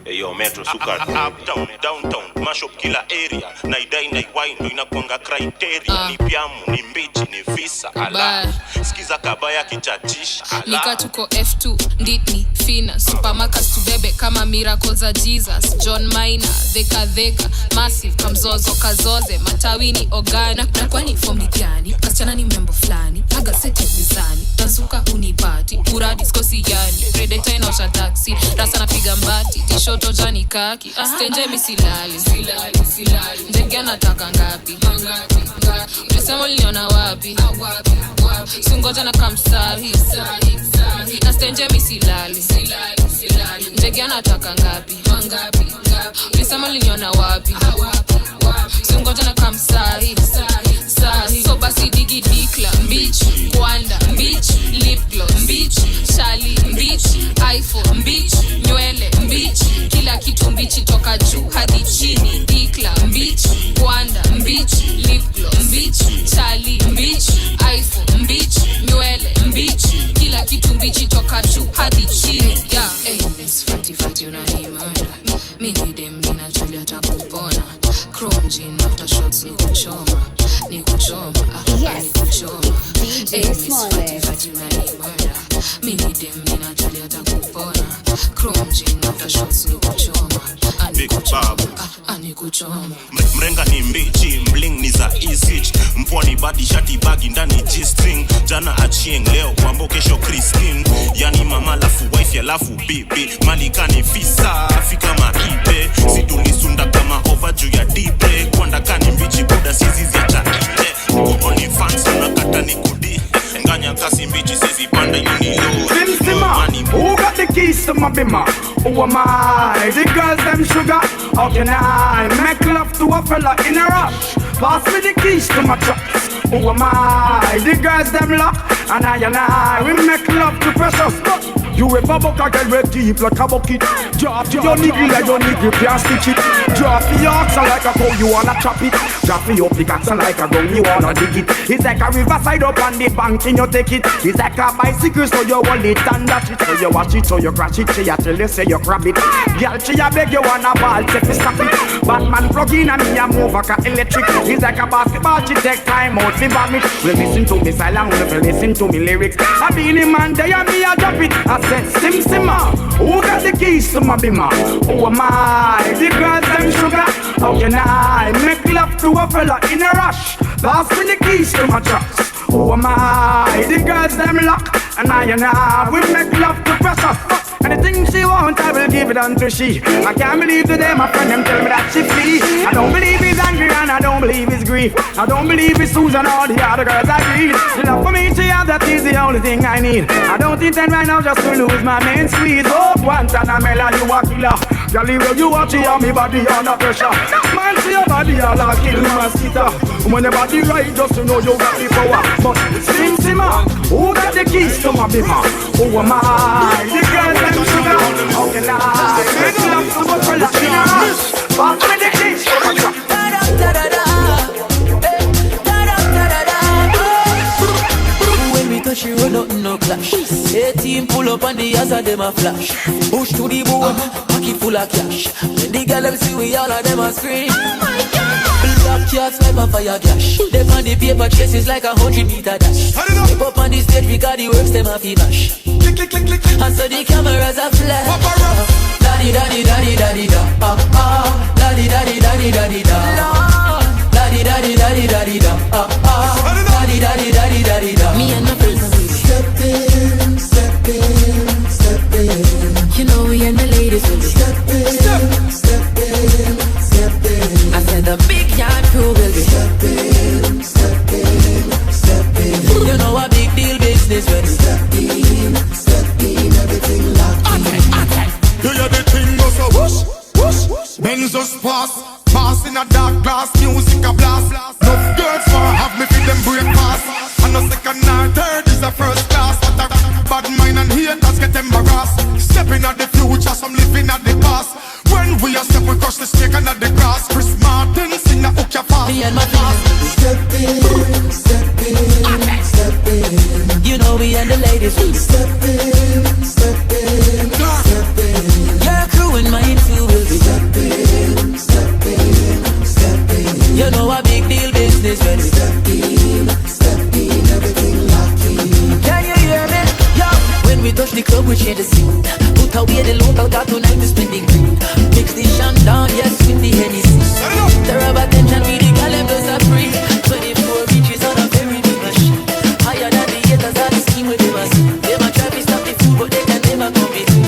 Yo, Metro Suka uptown, downtown, mash up kila area. Naidai naiwai ndo inakuanga criteria. Ni piamu, ni mbichi, ni visa ala. Sikiza kabaya kichachisha ala. Nika tuko F2, nditni, fina, supermarkets tubebe kama miracles za Jesus. John Minor, dheka dheka, massive, kamzozo kazoze, matawini ogana. Na kwani form ni gani? Kasichana ni mrembo flani, aga sete mizani, tanzuka unipati, uradi sikosi yani, predator inaosha taxi, rasa napiga mbati, tishoto jani kaki, stenje misilali, ndege anataka ngapi, ulisema uliniona wapi, singoja na kamsahi, na stenje misilali, ndege anataka ngapi, ulisema uliniona wapi, singoja na kamsahi, sahi. So basi digi dikla, mbich, kwanda, mbich, lip gloss, mbich, shali, mbich, iPhone, mbich, nywele, mbich, kila kitu mbichi toka juu hadi chini. Dikla, mbich, kwanda, mbich, lip gloss, mbich, shali, mbich, iPhone, mbich, nywele, mbich, kila kitu mbichi toka juu hadi chini. Yeah, hey, miss fati fati unanimanda. Mimi dem ninachulia takupona. Chrome jean after shots ni kuchoma. Ni kuchoma, Yes. ni kuchoma. DJ Hey, miss fati Smallwood. fati unanimanda. Mimi dem ninachulia takupona. Chrome jean after shots ni kuchoma. Ani Big kuchoma, Babu. ani kuchoma. Mrenga ni mbichi, mling ni za easy. Mpwa ni badi shati bagi ndani G-string. Jana Achieng, leo Kwambo, kesho Christine. Yani mama lafu wife alafu bibi. Malika ni fisa, fika maibe. Situlisunda kama over juu ya dibre. Kwanda kani mbichi buda sizi ziacha ile. Uko only fans unakata ni kudi. Nganya kasi mbichi sizi panda yuni low. Sim Simma, who got the keys to my bimmer? Who am I? The girls them sugar. How can I make love to a fella in a rush? Pass me the keys to my truck. Who am I? The girls them lock, and I we make love to precious. You ever buck a girl with deep like a bucket? Drop your niggle like your niggle can't stitch it. Drop the oxen like a cow, you wanna chop it. Drop the up the oxen like a gun, you wanna dig it. It's like a riverside up on the bank and you take it. It's like a bicycle, so you hold it and dash it. So you watch it, so you crash it. She a tell you say you grab it. Girl, she a beg you wanna ball, take me stop it. Batman plug in and me a move like a electric. It's like a basketball, she take time out, fi vomit. Well, listen to me silent, well, listen to me lyrics. I be in the man there and me a drop it. I said, Sim Simma, who got the keys to my bimmer? Who am I? The girls them sugar. How can I make love to a fella in a rush? Pass me the keys to my trucks. Who am I? The girls them lock, and I we make love to precious. Anything she want, I will give it unto she. I can't believe today my friend them tell me that she flee. I don't believe he's angry and I don't believe he's grief. I don't believe it's Susan all the other girls I greet. The love for me she have, that is the only thing I need. I don't intend right now just to lose my main squeeze. Oh, Guantanamela, you a killer. Girl, where you watch it on me body under pressure. Man, see your body all a kill mosquito. When your body right, just to know you got the power. But Sim Simma, who got the keys to my bimmer? Who am I? The girls them sugar. How can I make love to a fella in a rush? Pass me the keys to my truck. When we touch you, nothing no clash. 18 pull up on the ass of them a flash. Push to the bone, pocket full of cash. When the girl them see we, all of them a scream. Oh my God. Black cats like a fire gash. Them on the paper chases like 100-meter dash. Step up on the stage, we got the works, them a fi mash. Click, click, click, click, click. And so the cameras a flash. Daddy, daddy, daddy, daddy, da. Ah, ah. Daddy, daddy, daddy, daddy, da. Daddy, daddy, daddy, daddy, da. Ah, ah. Daddy, daddy, daddy, daddy, da. Me and my friends are we step in, step in, step in. You know we and the ladies will be step in, step, step in, step in. I said the big yard crew will be step in, step in, step in. You know a big deal business when step in, everything locked in. Okay, okay. You hear the thing go so whoosh, whoosh, whoosh. Benz just pass, pass in a dark glass, music a blast. No girls wanna have me feed them breakfast. And no second nor third is a first class. But a bad mind and haters get embarrassed. Stepping at the future, some living at the past. When we are step, we crush the snake under the grass. Chris Martin sing a hook your fast. Me and my friends. Step in, step in, step in. You know we and the ladies. Step in, step in, step in. Your crew and mine too. away the local car tonight we spend the green. Mix the Chandon, yes, with the Hennessy. Tear up attention with the girl them those are free. 24 bitches on a very big machine. Higher than the haters on the scheme with them a see. Them a try to stop the food but they can never come between.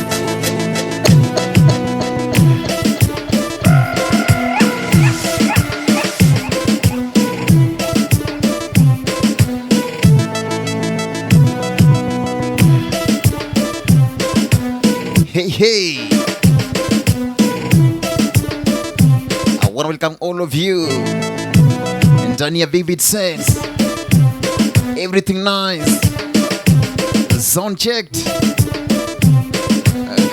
Hey, hey! I want to welcome all of you. Ndani ya Vivid Sense. Everything nice. Zone checked.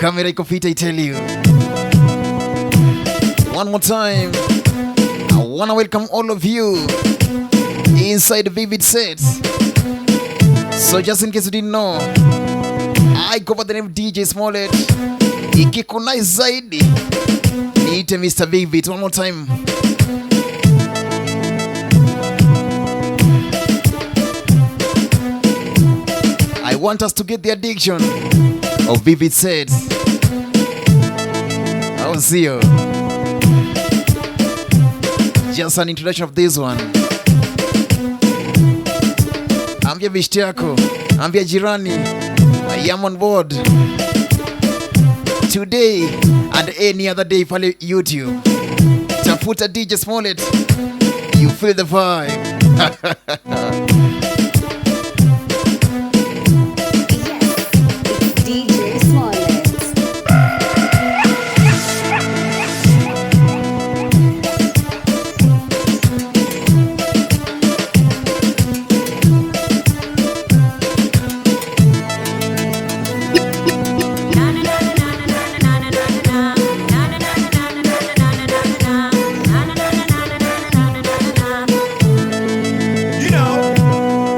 Kamera iko fit, I tell you. One more time. I want to welcome all of you inside Vivid Sets. So just in case you didn't know, I go by the name DJ Smollett. Ikikunai zaidi niite Mr. Vivid. One more time. I want us to get the addiction of Vivid Sets. I'll see you. Just an introduction of this one. Ambia bishti yako, ambia jirani, I am on board today and any other day pale YouTube. Tafuta DJ Smollett, you feel the vibe. Yes, it's DJ Smollett. You know,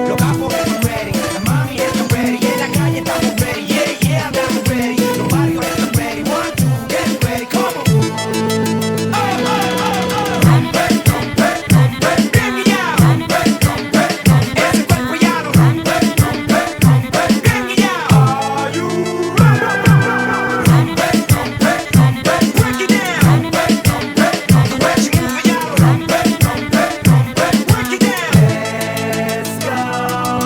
los capos están ready, las mami están ready, en la calle estamos ready, yeah, yeah, estamos ready, los barrios están ready, 1, 2, get ready, come on. Oh, oh, oh, oh. Rompe, rompe, rompe, bien guillado. Rompe, rompe, rompe, ese cuerpo ya lo rompe, rompe, rompe, bien guillado. Are you ready? Rompe, rompe, rompe, break it down. Rompe, rompe, rompe, the way she move it, ya lo rompe, rompe, rompe, break it down. Let's go.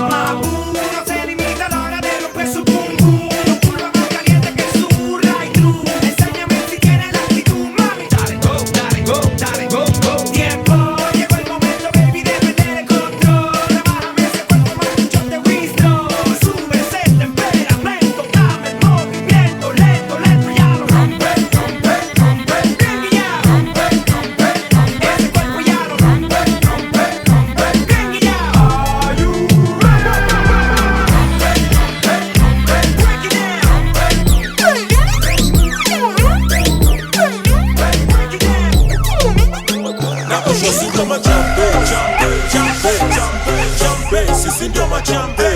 Mabu no se limita a la hora de romper su pum pum. Tu culo más caliente que su right through. Enséñame si tienes la actitud, mami. Dale go, dale go, dale go, go. Tiempo, llegó el momento, baby, de perder el control. Trabájame ese cuerpo, mami, yo te visto. Sube ese temperamento, dame el movimiento, lento, lento, ya lo rompe, rompe, rompe, bien guillado. Rompe, rompe, rompe, ese cuerpo ya lo rompe, rompe, rompe, bien guillado. Are you ready? Rompe, rompe, rompe, break it down. Break it down. Na sisi ndio machampe, champe, champe, champe, champe. Sisi ndio machampe.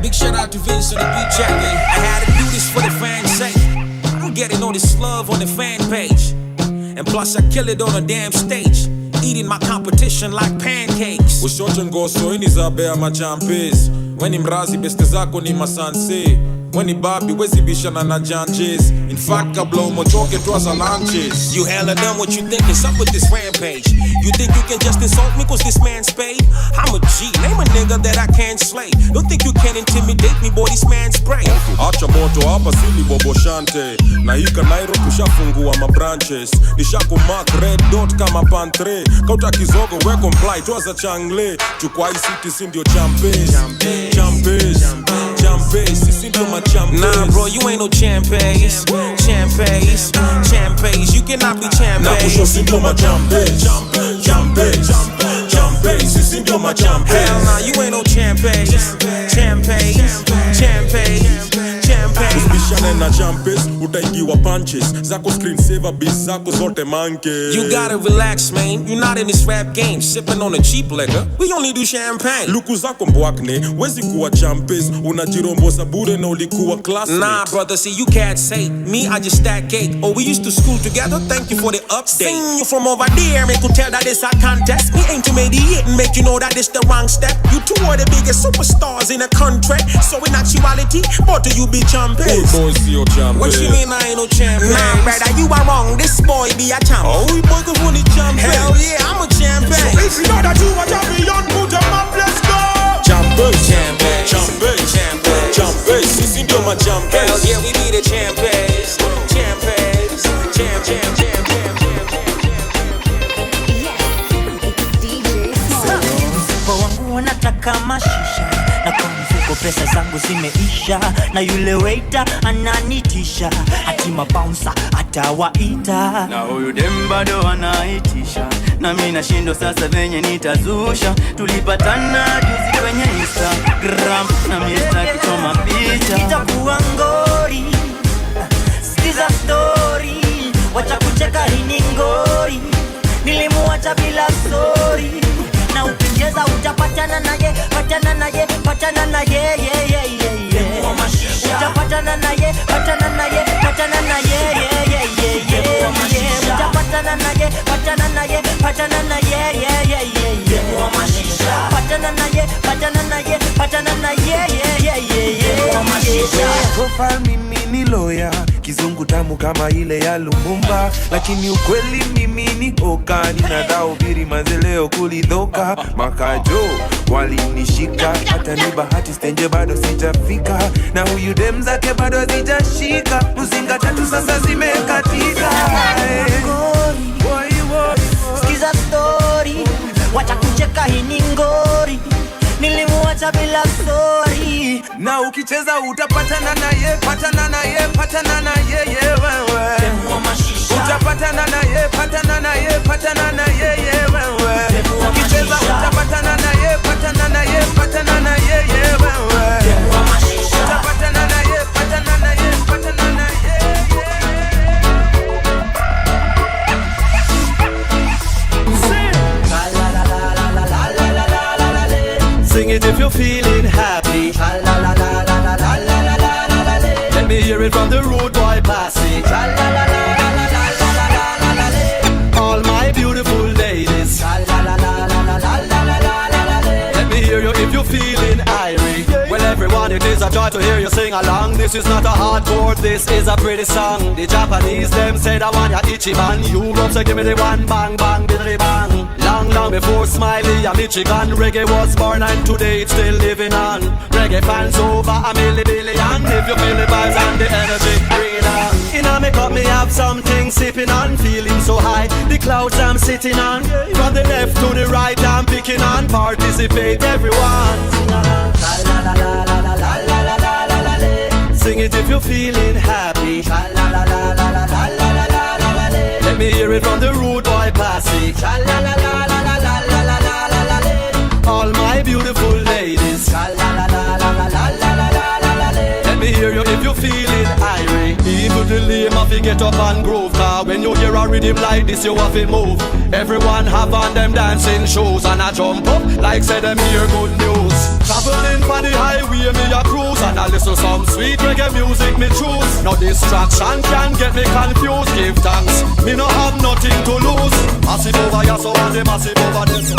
Big shout out to Vince on the beat jacket. I had to do this for the fans' sake. I'm getting all this love on the fan page. And plus I kill it on a damn stage. Eating my competition like pancakes. Ushote ngoso ini za bea machampes. Weni mrazi beste zako ni masanse. Weni babi wezi bishana na janjes. In fact kabla umochoke twaza lunches. You hella done what you think is up with this rampage. You think you can just insult me cause this man's paid? I'm a G, name a nigga that I can't slay. Don't think you can intimidate me, boy, this man's spray. Acha moto hapa sili bobo shante. Na hika Nairo tushafungua mabranches. Nishakumark red dot kama pantre. Kauta kizogo we comply twaza changle. Chukwa hii city si ndio champes. Champes, champes, sisi ndio machampes. Nah, bro, you ain't no champes. Champes, champes, you cannot be Na champes. kusho si ndio machampes. Champes, champes, sisi ndio machampes. Hell nah, you ain't no champes. Champes, champes, champes. Usibishane Usipatane na champes, utaingiwa punches. Zako screen saver biz zako zote manke. You gotta relax, man. You're not in this rap game. Sipping on a cheap liquor. We only do champagne. Luku zako mbwakne, wezi kuwa champes. Unajirombosa bure na ulikuwa classmate. Nah, brother, see, you can't say. Me, I just stack cake. Oh, we used to school together. Thank you for the update. Seen you from over there, me could tell that it's a contest. Me aim to mediate and make you know that it's the wrong step. You two are the biggest superstars in the country. So in actuality, both of you be champions. Old boy sio champion. What you mean I ain't no champion? Nah, brother, you are wrong. This boy be a champ. Oh, we boy go the champion. Hell yeah, I'm a champion. So if you know that you are champion, put them up, let's go. Champion, champion, champion, champion, champion. Sisi ndio ma champions. Hell yeah, we be the champions. Champions, champ, champ, champ, champ, champ, champ. Yes, it's DJ Smallet. Mfuko wangu wanataka mashisha na kwa mfuko pesa zangu zimeisha, na yule waiter ananitisha ati mabouncer atawaita, na huyu dem bado anaitisha, na mimi nashindwa sasa venye nitazusha. Tulipatana juzi kwenye Instagram na mimi sitaki kuchoma picha. Itakuwa ngori, sikiza story, wacha kucheka hii ni ngori, nilimuacha bila sorry. Na ukicheza utapatana naye, patana naye, patana naye, yeah, yeah, yeah, yeah. Utapatana naye, patana naye, patana naye, yeah, yeah, yeah, yeah. Utapatana naye, patana naye, patana naye, yeah, yeah, yeah, yeah. Patana naye, patana naye, patana naye, yeah, yeah, yeah, yeah. Profile mimi ni lawyer, kizungu tamu kama ile ya Lumumba, lakini ukweli mimi ni hoka, ninadhaubiri mazeleo kulidhoka. Makajo walinishika, hata ni bahati stenje bado sijafika, na huyu dem zake bado hazijashika, mzinga tatu sasa zimekatika. Sikiza story, wacha kucheka hii ni ngori, nilimuacha bila sorry. Na ukicheza utapatana naye, patana naye, patana naye, yeah, wewe. Utapatana naye, patana naye, patana naye, yeah, wewe. Ukicheza utapatana naye, patana naye, patana naye, yeah, wewe. Utapatana naye, patana naye, patana naye. Sing it if you're feeling happy. Let me hear it from the rude boy posse. All my beautiful ladies. Let me hear you if you're feeling irie. Well, everyone, it is a joy to hear you sing along. This is not a hardcore, this is a pretty song. The Japanese, them said I want ya Ichiban. Europe say give me the one bang, bang, diddly bang. Long, long before Smiley and Michigan, reggae was born and today it's still living on. Reggae fans over a million billion. If you feel the vibes and the energy, bring it on. In a make up, me have something sipping on, feeling so high, the clouds I'm sitting on. From the left to the right, I'm picking on. Participate, everyone. Sing it if you're feeling happy. Let me hear it from the rude boy posse. All my beautiful ladies. Let me hear you if you're feeling irie. Even the lame have to get up and groove. Car when you hear a rhythm like this, you have to move. Everyone have on them dancing shoes and I jump up like say them hear good news. Traveling for the highway, me a cruise, and I listen some sweet reggae music me choose. No distraction can get me confused. Give thanks, me no have nothing to lose. Massive over here, so and the massive over this.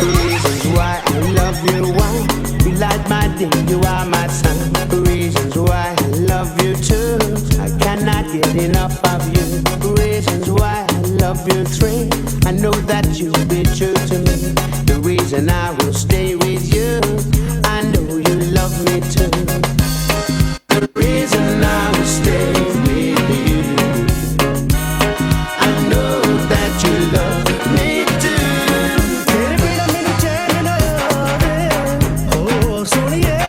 Reasons why I love you, why you light my day, you are my sun. Reasons why I love you too, I cannot get enough of you. Reasons why I love you three, I know that you'll be true to me. The reason I will stay with you, I know you love me too. The reason I will stay with you, I know that you love me too. Oh, Sonia.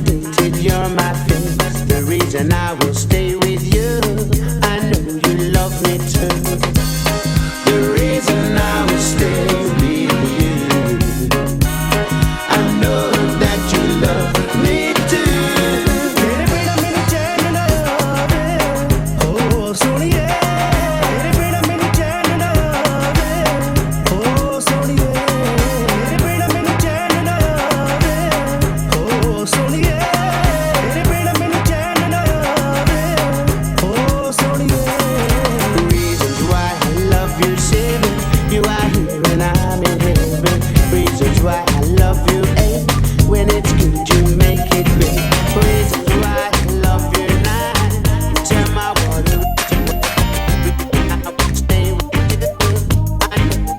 Addicted, you're my fix. The reason I will stay with you, I know you love me too. The reason I will stay with you, I know that you love me too. ਤੇਰੇ ਬਿਨਾ ਮੈਨੂੰ ਚੈਨ ਨਾ ਆਵੇ, ਓ ਸੋਹਣੀਏ। ਤੇਰੇ ਬਿਨਾ ਮੈਨੂੰ ਚੈਨ ਨਾ ਆਵੇ, ਓ ਸੋਹਣੀਏ। ਤੇਰੇ ਬਿਨਾ ਮੈਨੂੰ ਚੈਨ ਨਾ ਆਵੇ, ਓ ਸੋਹਣੀਏ। ਤੇਰੇ ਬਿਨਾ ਮੈਨੂੰ ਚੈਨ ਨਾ ਆਵੇ, ਓ ਸੋਹਣੀਏ। Reasons why I love you, seven. You are here and I'm in heaven. Reasons why I love you, eight. When it's good, you make it great. Reasons why I love you, nine. You turn my water to I will stay with you. I know.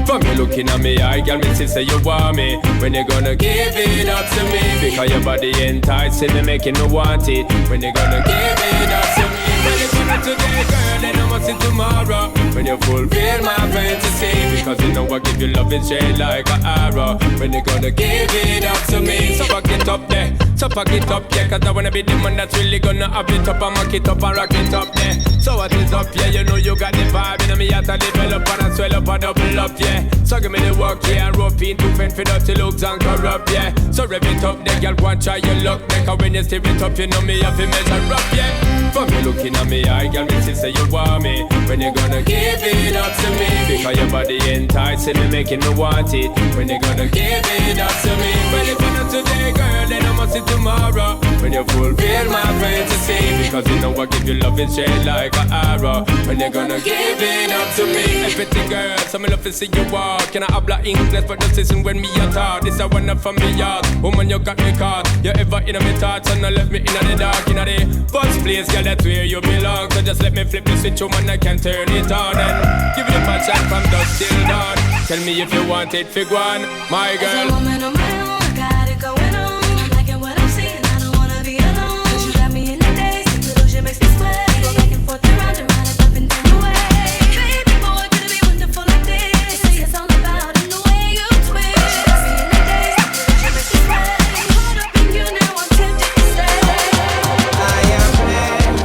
From you looking at me, I girl, me see say you want me. When you gonna give it up to me? Because your body enticing me, making me want it. When you gonna give it up to me? When you gonna today, girl, then I must see tomorrow. When you fulfill my fantasy, because you know I give you love and shade like an arrow. When you gonna give it up to me? So back it up there, so pack it up, yeah. 'Cause I wanna be the one that's really gonna have it up and mock it up and rock it up there. So what is up, yeah? You know you got the vibe, and me out to develop and I swell up and double up, yeah. So give me the work, yeah. Rope in to fend for dirty looks and corrupt, yeah. So rev it up, there, girl, go and try your luck, there. 'Cause when you steer it up, you know me have to measure up, yeah. From you looking at me, I girl, me see say you want me. When you gonna give it up to me? Because your body enticing me, making me want it. When you gonna give it up to me? Well, if not today, girl, then I must see tomorrow. When you fulfill my fantasy, because you know I give you love and shade like an arrow. When you gonna give it up to me? Everything, girl, so me love to see you walk. Can I habla English, but just listen when me a talk. This a one up from me yard. Woman, you got me caught. You ever in my thoughts and I left me in the dark. In the first place, girl, that's where you belong. So just let me flip the switch, woman, I can turn it on. And give it a passion from dusk till dawn. Tell me if you want it, fig one, my As a girl. woman on my own, I got it going on. I'm liking what I'm seeing, I don't wanna be alone. 'Cause you got me in a daze, the illusion makes me sway. Go back and forth and round and round and up and down the way. Baby boy, could it be wonderful like this? It's all about in the way you twist. You got me in a daze, the illusion makes me sway. I'm caught up in you now, I'm tempted to stay. I am blessed.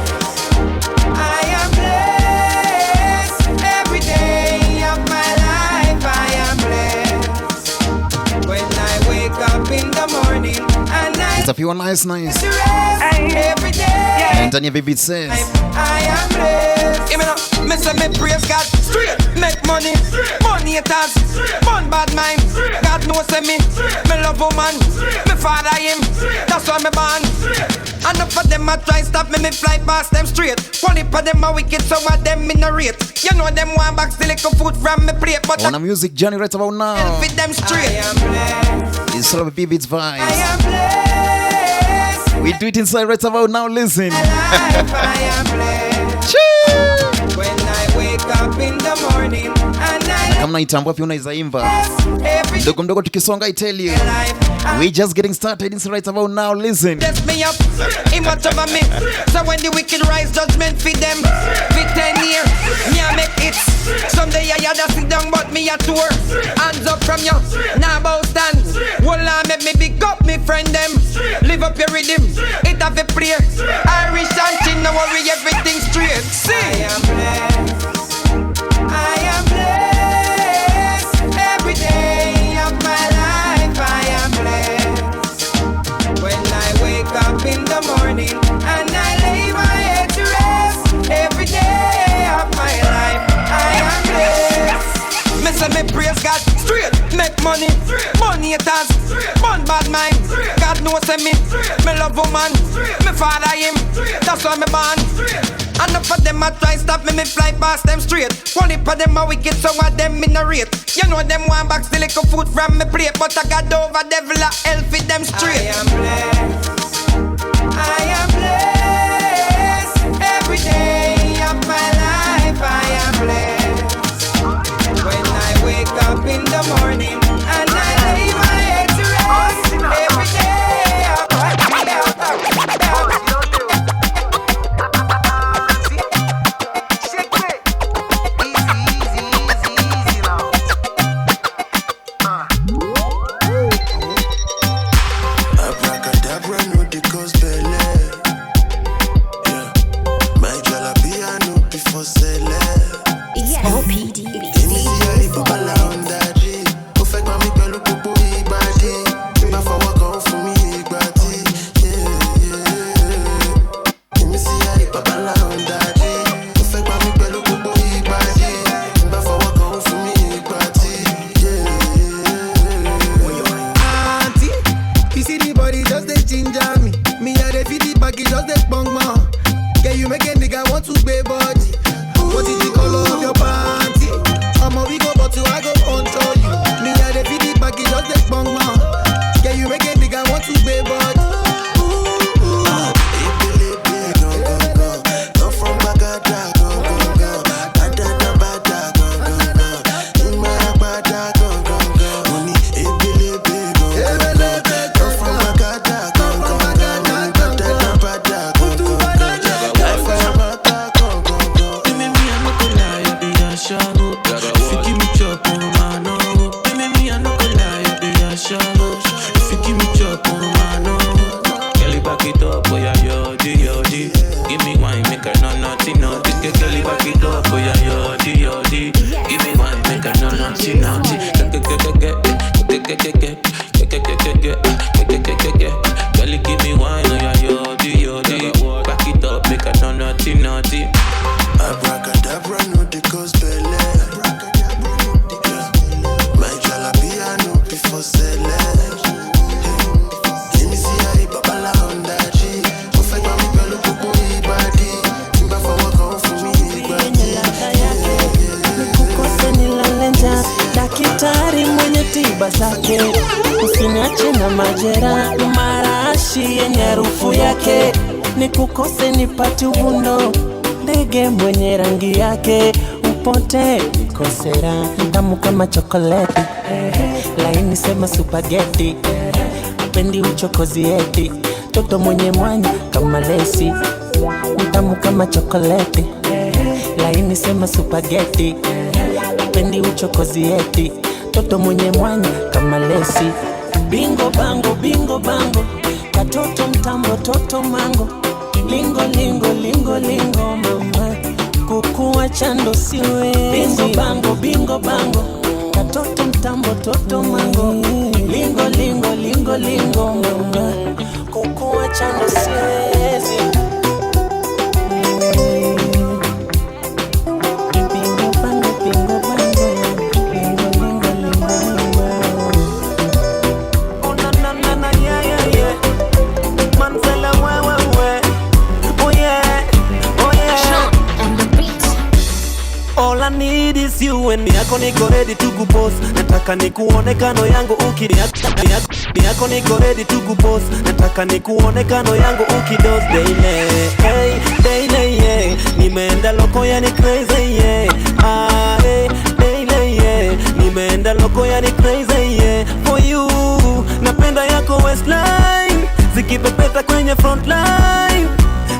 I am blessed. Every day of my life, I am blessed. When I wake up in the morning and I It's a few nice, nice. rest every day. Ndani ya Vivid Says. I am blessed. Give me now, me say me praise God. Straight, make money, money haters, fun bad mind. God knows say me, me love woman, me father him. That's why me born. Enough of them a try stop me, me fly past them straight. One of them a wicked, some of them in a rate. You know them want box the little food from me plate, but On a music journey right about now. I feed them straight. I am blessed. It's all about Vivid's I vibes. am blessed. We do it inside right about now. Listen. Life, I am blessed. When I wake up in the morning and I Kama unaitambua pia unaweza imba. every Mdogo mdogo tukisonga, I tell you. We just getting started inside right about now. Listen. Bless me up, he watch over me. So when the wicked rise, judgment feed them. For 10 years, me I make it. Someday I had a sit down, but me a tour. Hands up from you, now bow stand. Well, I make me big up, me friend them. Live up your rhythm, it have a play. Irish and chin, no worry, everything straight. See, I am blessed. I am blessed. Every day of my life, I am blessed. When I wake up in the morning and I lay my head to rest, every day of my life, I am blessed. Me say me praise God straight, make money, money haters, fun bad mind. God knows say me, me love woman, me father him. That's why me born. Enough of them a try stop me, me fly past them straight. One heap of them a wicked, some of them in a rate. You know them want box the little food from me plate, but I got over devil a hell feed them straight. I am blessed. I am blessed. Every day of my life, I am blessed. When I wake up in the morning and I lay my head to rest, every day of my life. If you give me chop, oh man, oh. Baby, me I no go lie, you be a show. If you give me chop, oh man, oh. Girl, back it up, oh yeah, yo, G, yo, G. Give me wine, make her no naughty, naughty. Girl, back it up, oh yeah, yo, G, yo, G. Give me wine, make her no naughty, naughty. Get, get, get, get, get, get, get, get, get, get, get, get, get, get, get. Girl, give me wine, oh yeah, yo, G, yo, G. Back it up, make her no naughty, naughty. Abracadabra, no the cause belle. My jalapia no be for sale. Let me see how babala on that G. Mo fẹ́ gbà mí pẹ̀lú gbogbo ìbàdí. Tí n bá fọwọ́ kan fún mi ìgbàdí. Nikukose nilale njaa, daktari mwenye tiba zake, usiniache na majeraha, marashi yenye harufu yake, nikukose nipate uvundo, ndege mwenye rangi yake, upote nikosera, tamu kama chokoleti, laini sema supageti, pendi uchokozi eti, toto mwenye mwanya kama lesi, mtamu kama chokoleti, laini sema supageti, pendi uchokozi eti, toto mwenye mwanya kama lesi. Bingo bango bingo bango, katoto mtambo toto mango, lingo lingo lingo lingo mama, kukuwa chando siwezi. Bingo bango bingo bango, katoto mtambo toto mango, lingo lingo lingo lingo mama, kukuwa chando siwezi. Bingo bango bingo bango, lingo lingo lingo lingo. Oh na na na na yeah yeah yeah. Man fella we we we. Oh yeah, oh yeah. On the beat. All I need is you and me. Yako niko ready to kupost. Nataka nikuone kando yangu ukini yako niko ready to kupost. Nataka nikuone kando yangu ukidos daily. Hey, daily yeah. Nimeenda loko yani crazy yeah. Ah, hey, daily yeah. Nimeenda loko yani crazy yeah. For you, napenda yako waistline. Zikipepeta kwenye front line.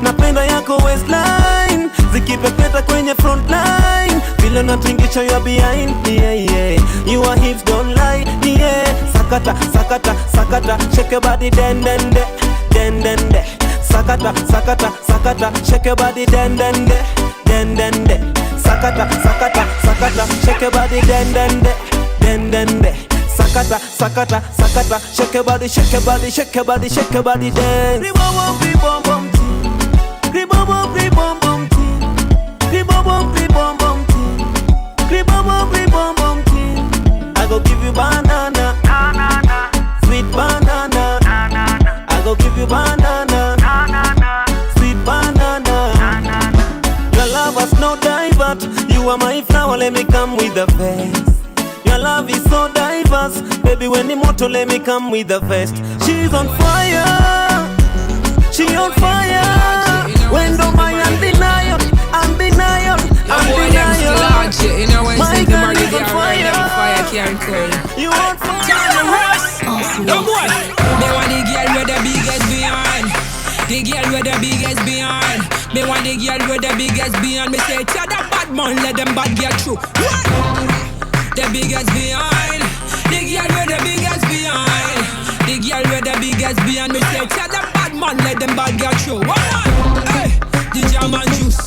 Napenda yako waistline. Zikipepeta kwenye front line. Vile unatingisha you are behind, yeah, yeah. Your hips don't lie, yeah. Sakata, sakata, sakata. Shake your body den den de, den den de. Sakata, sakata, sakata. Shake your body den den de, den den de. Sakata, sakata, sakata. Shake your body den den de, den den de. Sakata, sakata, sakata. Shake your body, shake your body, shake your body, shake your body den. Ribo bom bom bom ti, ribo bom bom bom ti, ribo bom bom bom ti, ribo bom bom bom ti. I go give you banana, sweet banana. I go give you banana, sweet banana. Your love was no divert. You are my flower, let me come with the vest. Your love is so diverse, baby. When the motor, let me come with the vest. She's on fire, she on fire. When do my undenial, undenial, undenial. My girl is on fire. You on fire? No boy. They want the girl with the biggest behind. The girl with the biggest behind. Me want the girl with the biggest behind. Me say, tell that bad man, let them bad get through. What? The biggest behind. The girl with the biggest behind. The girl with the biggest behind. Me say, tell them bad man, let them bad get through. What? Hey, the jam and juice.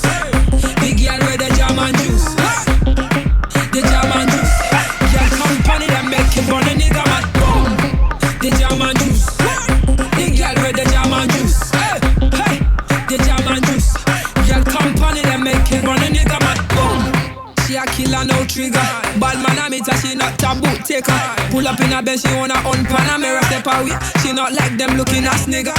The girl with the jam and juice. The jam and juice. Girl company that make it burn a nigga man. Boom. The jam and juice. The girl with the jam and juice. Hey, hey. The jam and juice. Girl company that make it burn a nigga man. Boom. She a killer, no trigger. Bad man a meter, she not a boot taker. Pull up in a bench, she wanna own Panamera. Step away, she not like them looking ass nigga.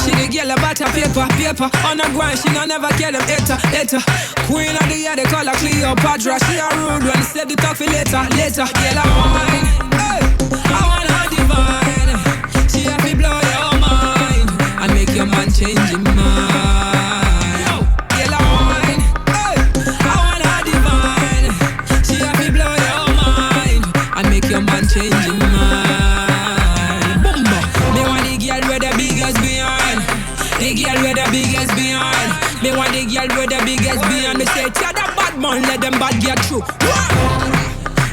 She the girl about her paper, paper. On the grind, she no never kill them hater, hater. Queen of the year, they call her Cleopatra. She a rude one, save the talk for later, later. Girl, I wine, hey, I want her divine. She have to blow your mind and make your man change his mind. Girl, I wine, hey, I want her divine. She have to blow your mind and make your man change his mind. Boom, me want the girl with the biggest behind. The girl with the biggest behind. Me want the girl with the biggest behind. Me say, tell that bad man, let them bad get through. What?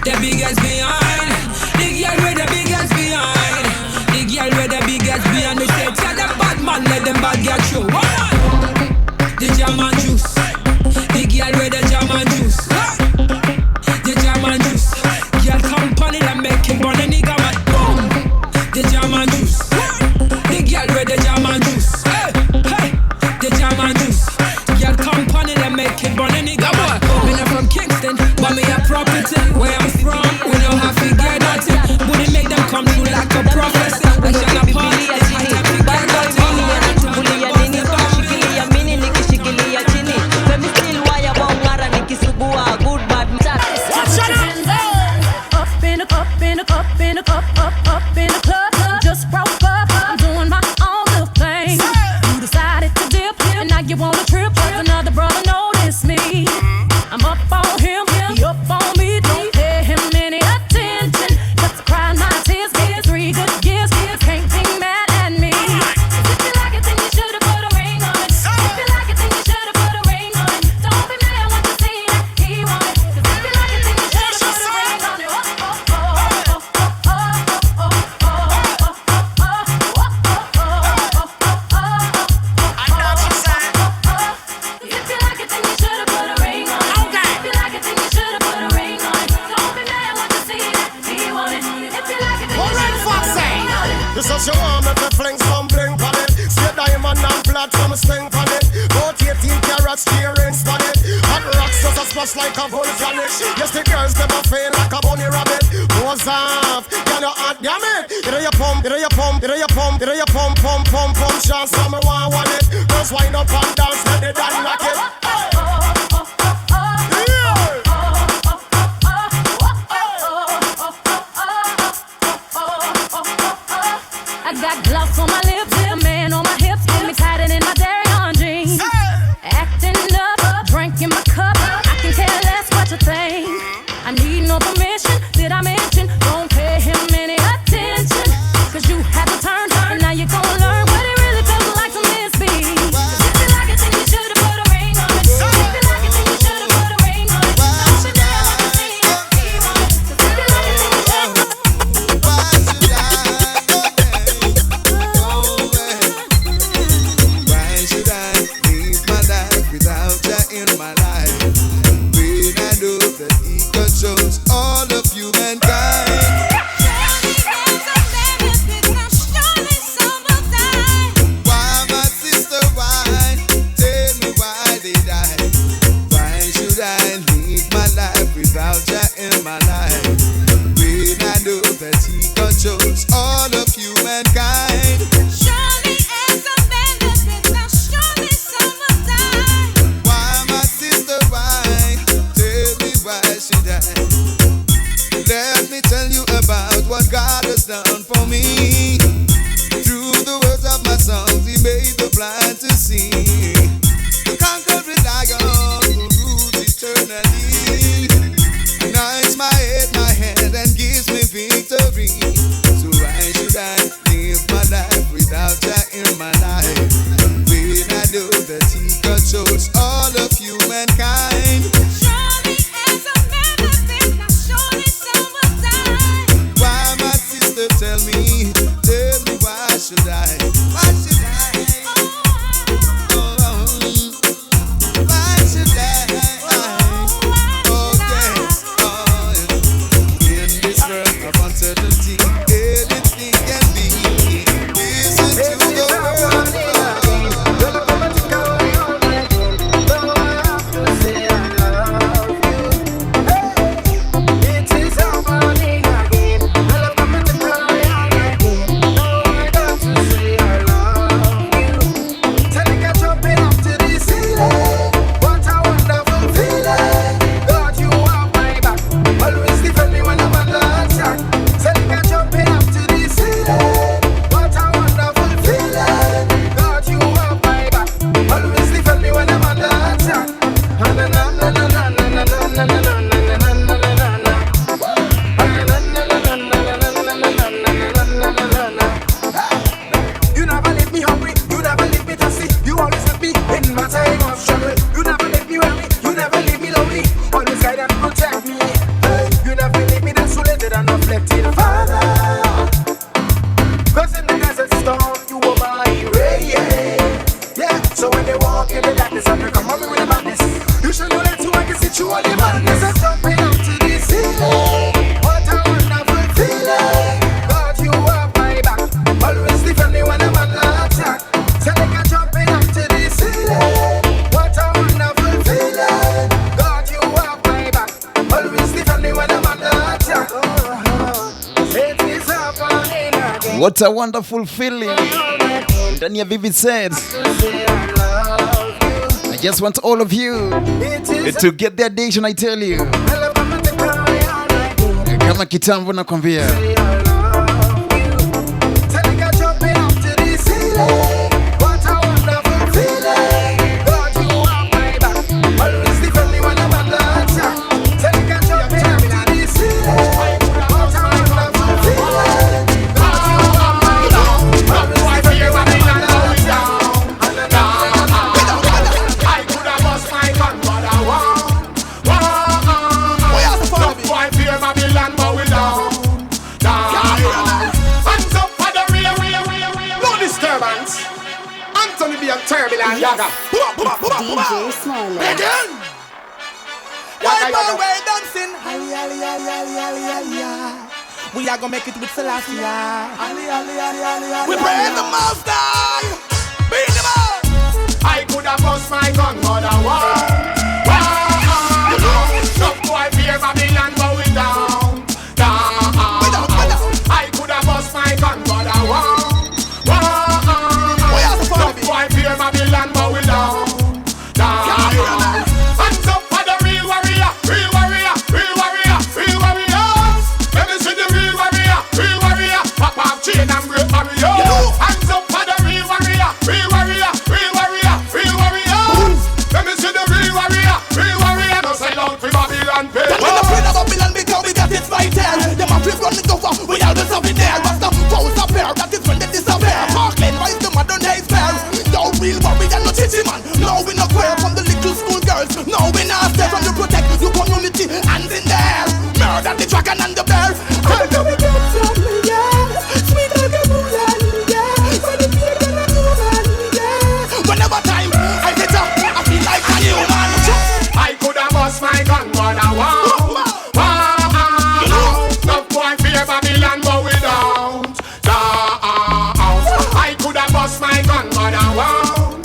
The biggest behind. The girl with the biggest behind. The girl with the biggest behind. Me say tell them bad man, let them bad girl show. The jam and juice. The girl with the jam and juice. The jam and juice. Girl come pon it and make it burn a nigga man. Boom. The jam and juice. The girl with the jam and juice. Hey, hey. The jam and juice. Girl come pon it and make it burn a nigga man. Me not from Kingston, but me a property. Where I'm from, we don't have to get nothing. But it make them come true like a prophecy. Like Shana Paul, it's high time to get nothing. Up in the up in the up in the up up up in the club. Just broke up. I'm doing my own little thing. You decided to dip, and now you wanna trip. Another brother noticed me. I'm up on him, he up on me. Don't pay him any attention. Just cry my tears. 3 good years, can't be mad at me. If you like it, then you should've put a ring on it. If you like it, then you should've put a ring on it. Don't be mad when you see that he want it. 'Cause if you like it, then you should've put a ring on it. Oh, oh, oh, oh, oh, oh, oh, oh, oh, oh, oh. If you like it, then you should've put a ring on it. If you like it, then you should've put a ring on it. Don't be mad when you see that he want it. If you like it, then you should've put a ring on it. This is your arm if you fling some bling on it. Straight diamond and plat from sting on it. Both 18 carats steering on it. Hot rocks just a splash like a volcanic. Yes, the girls never fail like a bunny rabbit. Pose off, girl you hot, damn it. Either you pump, either you pump, either you pump, either you pump, pump, pump, pump. Chance for me want it. Girls wind up and dance, let the dan knock it. I got gloss on my lips, a man on my hips, get me tighter than my Darion jeans. Acting up, drinking my cup, I can care less what you think. I need no permission, did I mention? Don't pay him any attention, 'cause you had to turn, and now you're gonna learn what it really feels like to miss me. 'Cause if you like it, then you should've put a ring on it. If you like it, then you should've put a ring on it. Don't be mad when you see that he want it. 'Cause if you like it, then you should've. Why should I live my life without you in my life? When I know that he controls all of humankind. Why, my sister, why? Tell me why they die. Why should I live my life without you in my life? When I know that he controls all of humankind. Why, my sister, why? Tell me why should I? Let me tell you about what God has done for me. Through the words of my songs, He made the blind to see. The conquering lion who rules eternally anoints my head, my hand, and gives me victory. So why should I live my life without you in my life? When I know that He controls all of humankind. Why, my sister, tell me why should I? Why should I? Oh, why should I? What a wonderful feeling. Ndani ya Vivid Sets. I just want all of you to get the addiction, I tell you. Kama kitambo nakwambia. DJ Smalley. Begin. Wipe away dancing. Ali, ali, ali, ali, ali, ali. We are gonna make it with Selassie. Ali, ali, ali, ali, ali. We pray the Most High. Be the man. I could have bust my gun, but I won't. No boy fear Babylon, but we down, down. I could have bust my gun, but I won't. No boy fear Babylon, but we down. Hands up for the real warrior, real warrior, real warrior, real warriors. Let me see the real warrior, real warrior. Pop up chain and break barrier. Hands up for the real warrior, real warrior, real warrior, real warriors. Let me see the real warrior, real warrior. No sell out for Babylon people. When the afraid of Babylon because we got it vital. Them a flip run it over, we always have it there. Rasta foes appear, that is when they disappear. Parkland rise the modern day fair. No real warrior, no chichi man. No we no queer from the little school girls. No we not stay from the protect your community and in there. Murder the dragon and the bear. How do we get some, yeah? Sweet like a moon, yeah. When the people are moving, yeah. Whenever time I get up, I feel like a new man. I could have bust my gun, but I won't. No boy fear Babylon, but we don't. I could have bust my gun, but I won't.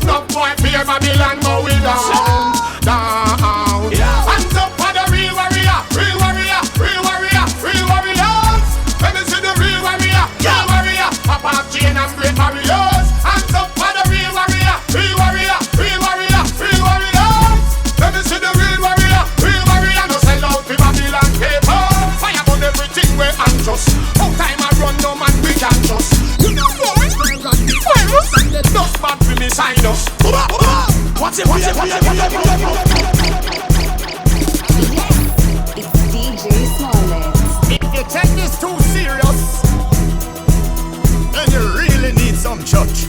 No boy fear Babylon, but we don't. Down. Hands up for the real warrior, real warrior, real warrior, real warriors. Let me see the real warrior, real warrior. Pop up chain and break barriers. Hands up for the real warrior, real warrior, real warrior, real warriors. Let me see the real warrior, real warrior. No sell out to Babylon paper. Fire burn everything we anxious. How time I run, no man we can trust. You know virus and the dust bad for me sign us. Watch it, watch it, watch it, watch it, watch it. Yes, it's DJ Smalley. If you take this too serious, then you really need some church.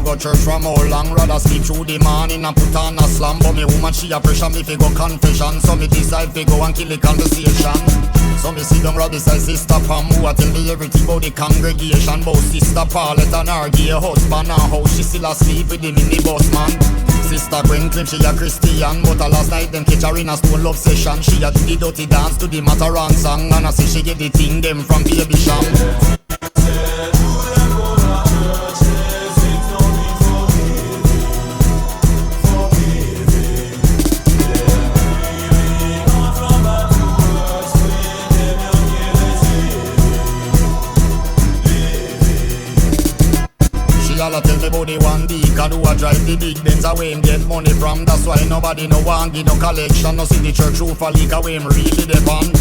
Go church from how long? Rather sleep through the morning and put on a slam. But me woman she a pressure me fi go confession. So me decide fi go and kill the conversation. So me sit down right beside Sister Pam, who a tell me everything about the congregation. Bout Sister Paulette and her gay husband and how she still asleep with the minibus man. Sister Gwen claim she a Christian, but a last night them catch her in a stone love session. She a do the dirty dance to the Mataran song, and I say she get the thing them from Baby Sham. All tell me about the one deacon who a drive the big Benz away him get money from. That's why nobody no want give no collection. No see the church roof a leak away him really depend.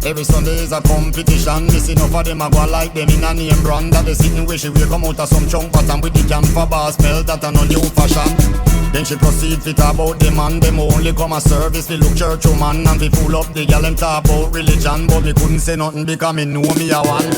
Every Sunday is a competition. Me see enough of them a go like them in a name brand. That they sitting where she will come out of some chunk pattern with the camphor bar smell that a no new fashion. Then she proceed fit about the man. Them only come a service we look church woman. And we fool up the gal them talk about religion. But me couldn't say nothing because me know me a one.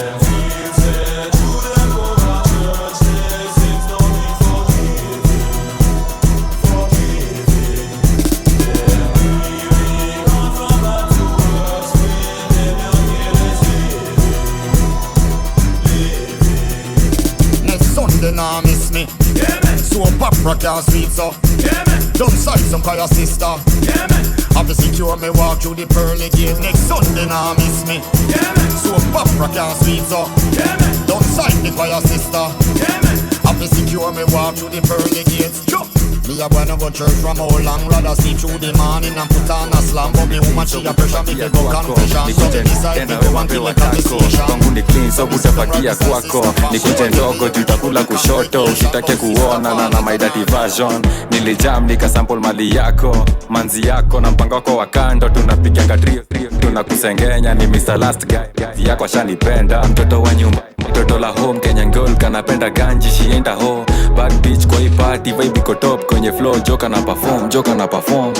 They nah miss me. Yeah, man. Soap opera can't sweet so. Yeah, man. Don't side some call your sister. Yeah, man. Have to secure me walk through the pearly gate. Next Sunday now miss me. Yeah, man. So pop rock and sweet up. Yeah, man. Don't side me for your sister. Yeah, man. Have to secure me walk through the pearly gates. Jump. Me a boy no go church from how long. Rather sleep through the morning and put on a slam. But me woman she a pressure me to go confession. So me decide me go and kill a conversation. Kwangu ni clean so utafagia kwako. Nikuje ndogo tutakula kushoto. Usitake kuona na my dirty version. Nilijam nikasample mali yako, manzi yako na mpango wako wa kando. Tunapiganga trio, tunakusengenya ni Mr. Last Guy. Yako ashanipenda, mtoto wa nyumba, mtoto la home, Kenyan girl kanapenda ganji, she ain't a hoe. Bad bitch kwa hii party, vibe iko top kwenye flow, joka na perform, joka na perform.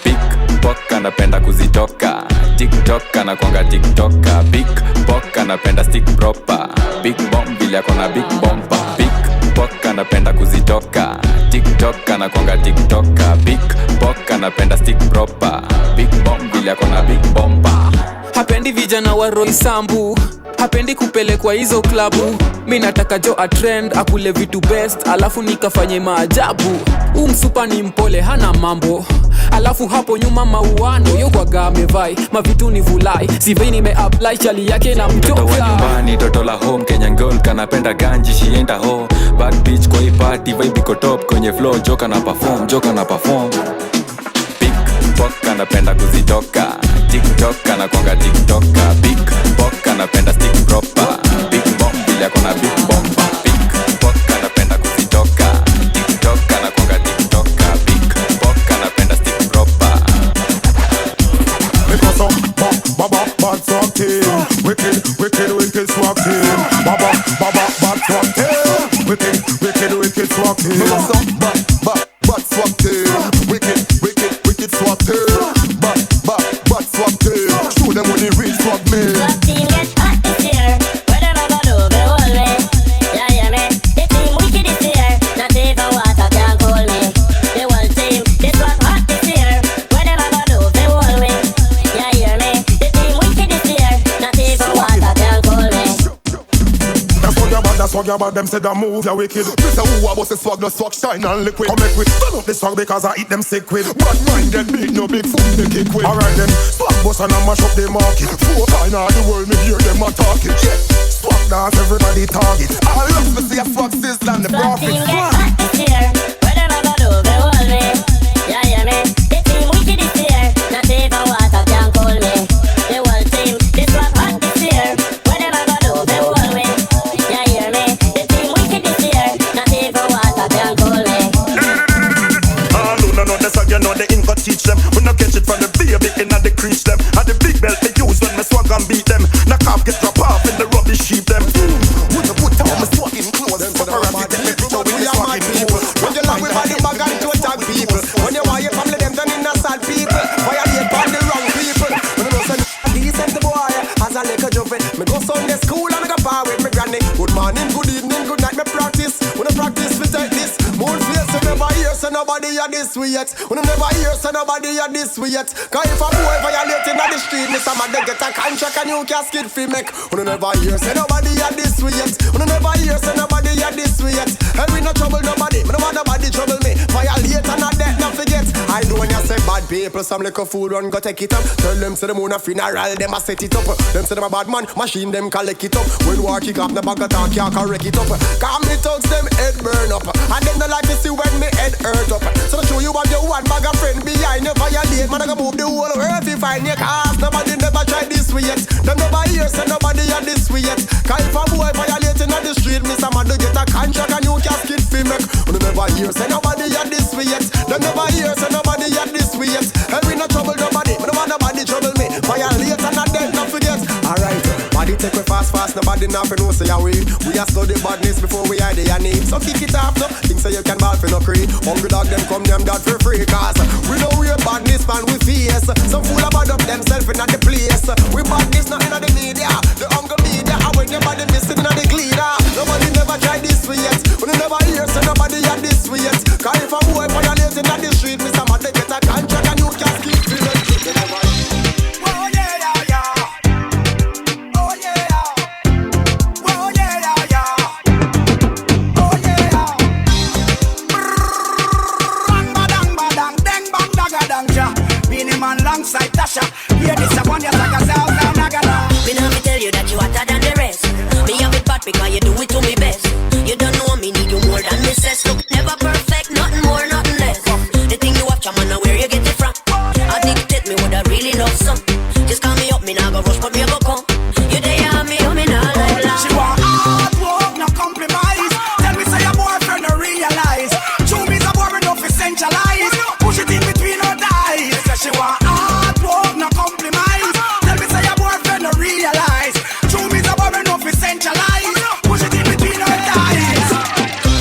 Big Pok anapenda kuzitoka, TikTok anakuanga TikToker. Big Pok anapenda stick proper, big bomb vile akona big bomba. Big Pok anapenda kuzitoka, TikTok anakuanga TikToker. Big Pok anapenda stick proper, big bomb vile akona big bomba. Hapendi vijana wa Roysambu, hapendi kupelekwa hizo klabu. Mi nataka jo a trend, akule vitu best, alafu nikafanye maajabu. Umsupa ni mpole hana mambo, alafu hapo nyuma mauano yokwaga amevai mavitu ni vulai. CV nime-apply chali yake na mtoka. Mtoto wa nyumbani, toto la home, Kenyan girl kanapenda ganji, she ain't a hoe. Bad bitch kwa hii party, vibe iko top kwenye flow, joka na perform, joka na perform. Big Pok anapenda kuzitoka, TikTok anakuanga TikToker. Big Pok anapenda stick proper, big bomb vile akona big bomba. Big Pok anapenda kuzitoka, TikTok anakuanga TikToker. Big Pok anapenda stick proper. Because some ba ba bad swag team, wicked wicked wicked swag team. Ba ba ba ba bad swag team, wicked wicked wicked swag team. Because some ba ba bad swag team, wicked wicked wicked swag team. Ba ba bad swag team, show them what the real swag mean. Swag team get hot this year. Where them a go do the whole way? Yeah, yeah, me. The team wicked this year. Not even water can cool me. The whole team, they swag hot this year. Where them a go do the whole way? Yeah, hear me. The team wicked this year. Not even water can cool me. That's swag your bad, them say that move, ya wicked. Me say who a boss the swag, the swag shine and liquid. Come make we turn up the swag because I eat them sick with. Bad mind get beat, no big foot they kick with. Alright then, swag boss and I mash up the market. 4 times all the world me hear them a talking. Yeah, swag dance everybody target. I love to see a swag sizzle and the profit. Swag team get hot this year. Where them a go do the whole way? Yeah, yeah me. The team wicked this year. Not even water can cool me. The whole team, they swag hot this year. Where them a go do the whole way? Yeah, hear me. The team wicked this year. Not even water can cool me. All who don't know the swag, you know they ain't got teach them. We no catch it from the baby inna the creech them. And the big belt they use when me swag and beat them. Knock off, get drop off in the rubbish heap them. When you put down me swag in clothes, paparazzi take me picture with the swag in people. When you love with body bag and to tag people. When you want your family them turn in a sad people. Violate on the wrong people. When you know say decent boy as a little jumping. Me go Sunday school and me go par with me granny. Good morning, good evening, good night. Me practice. When I practice, we take this. Moon face, you never hear say nobody a this we yet. When you never hear say nobody a this we yet. Cause if a boy violating on the street, me somebody get a contract and you casket fi make. When you never hear say nobody a this we yet. When you never hear say nobody a this we yet. And we no trouble nobody. Me no want nobody trouble me. Violate and a death, no forget. I know when you say bad people, some little food run go take it up. Tell them say them own a funeral, them a set it up. Them say them a bad man, machine them collect it up. When war kick off, the bag of talk can't correct it up. Cause me thugs them head burn up, and them no like to see when me head hurt up. So to show you what you want, bag a friend behind you violate. Man I go move the whole earth if find you. Cause nobody never tried this way yet. Them never hear say nobody a this way yet. Cause if a boy violating on the street, me some do get a contract and you casket fi make. You never hear say nobody a this way yet. Them never hear say nobody a this way yet. And we no trouble nobody, me no want nobody trouble me. Violate and a death, no forget. Alright, body take we fast, fast. Nobody nothing know say we a study badness before we hide the name. So kick it off, no. Think say you can ball for no cree. Hungry dog them come them dad for free. Cause we know we badness man we face. Some fool about up themself in the place. We badness not in the media. The hunger media. And when your body missing in the cleaner. Nobody never tried this way yet. We never hear say nobody had this way yet. Cause if a boy violating on the street, Mr. Man they get a contract and you can't keep it. Oh yeah, yeah, yeah. Oh yeah. Oh yeah, yeah, yeah. Oh yeah. Run, bad centralize. Push it in between her thighs. Say she want hard work, no compromise. Tell me say your boyfriend no realize. True me's a boy no fi centralize. Push it in between her thighs.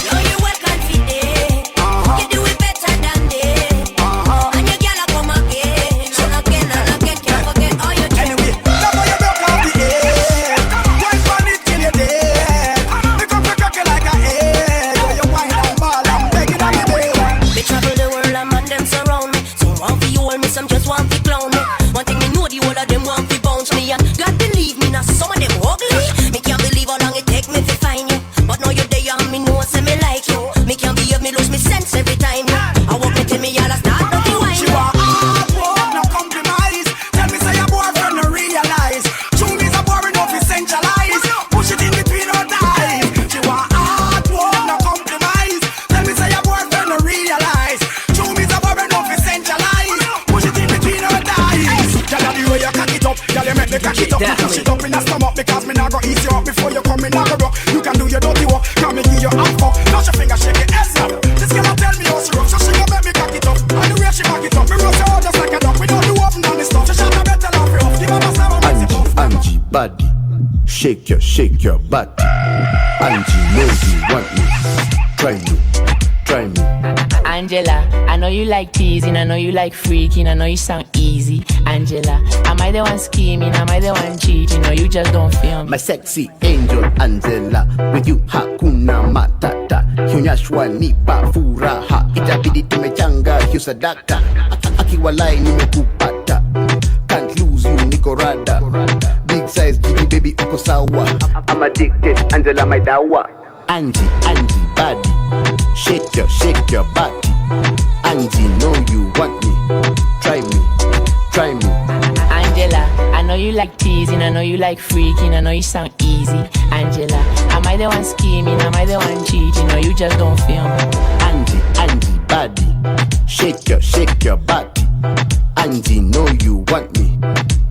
Know you well confident. You do it better than they. And your girl a come again, and again and again. Can't forget all your tricks. Anyway, love how you broke off the head. Wine pon it till you're dead. Make up your cocky like a egg. You wine and ball and begging on the bed. Me travel the world and man them surround me. Some want fi hold me, some just want fi clown me. One thing me know, the whole of them want fi bounce me. And God believe me, now some of them ugly. Me can't believe how long it take me fi find you. But now you're there and me know say me like you. Me can't behave, me lose me sense every time. I walk me till me all a start to fi wine. She want hard work, no compromise. Tell me say your boyfriend no realize. True me's a boy no fi centralize. Push it in between her thighs. She want hard work, no compromise. Tell me say your boyfriend no realize. True me's a boy no fi centralize. Push it in between her thighs. Girl, the way you cock it up, girl, you make me cock it up. You push it up in the stomach because me nah go ease you up before you come in. Nah go rock. You can do your dirty work, can me give you half fuck. Touch your finger, shake it, ass up. This girl a tell me how she rock, so she gon' make me cock it up. And the way she back it up, me roast her out just like a duck. We don't do up and down the stuff. She shot a better laugh it off. Give her a slam and make it puff. Angie body, shake your body. Angie know you want me, try me, try me. Angela, I know you like teasing, I know you like freaking, I know you sound easy. Angela, am I the one scheming? Am I the one cheating? Or you just don't feel me? My sexy angel Angela, with you hakuna matata. Kionyeshwa nipa furaha, itabidi tumechanga hiyo sadaka. Akiwalai nimekupata, can't lose you niko rada. Big size jiggy baby uko sawa. I'm addicted, Angela my dawa. Angie, Angie body, shake your body. Angie know you want me, try me, try me. Angela, I know you like teasing, I know you like freaking, I know you sound easy. Angela, am I the one scheming? Am I the one cheating? Or you just don't feel me? Angie, Angie body, shake your body. Angie know you want me,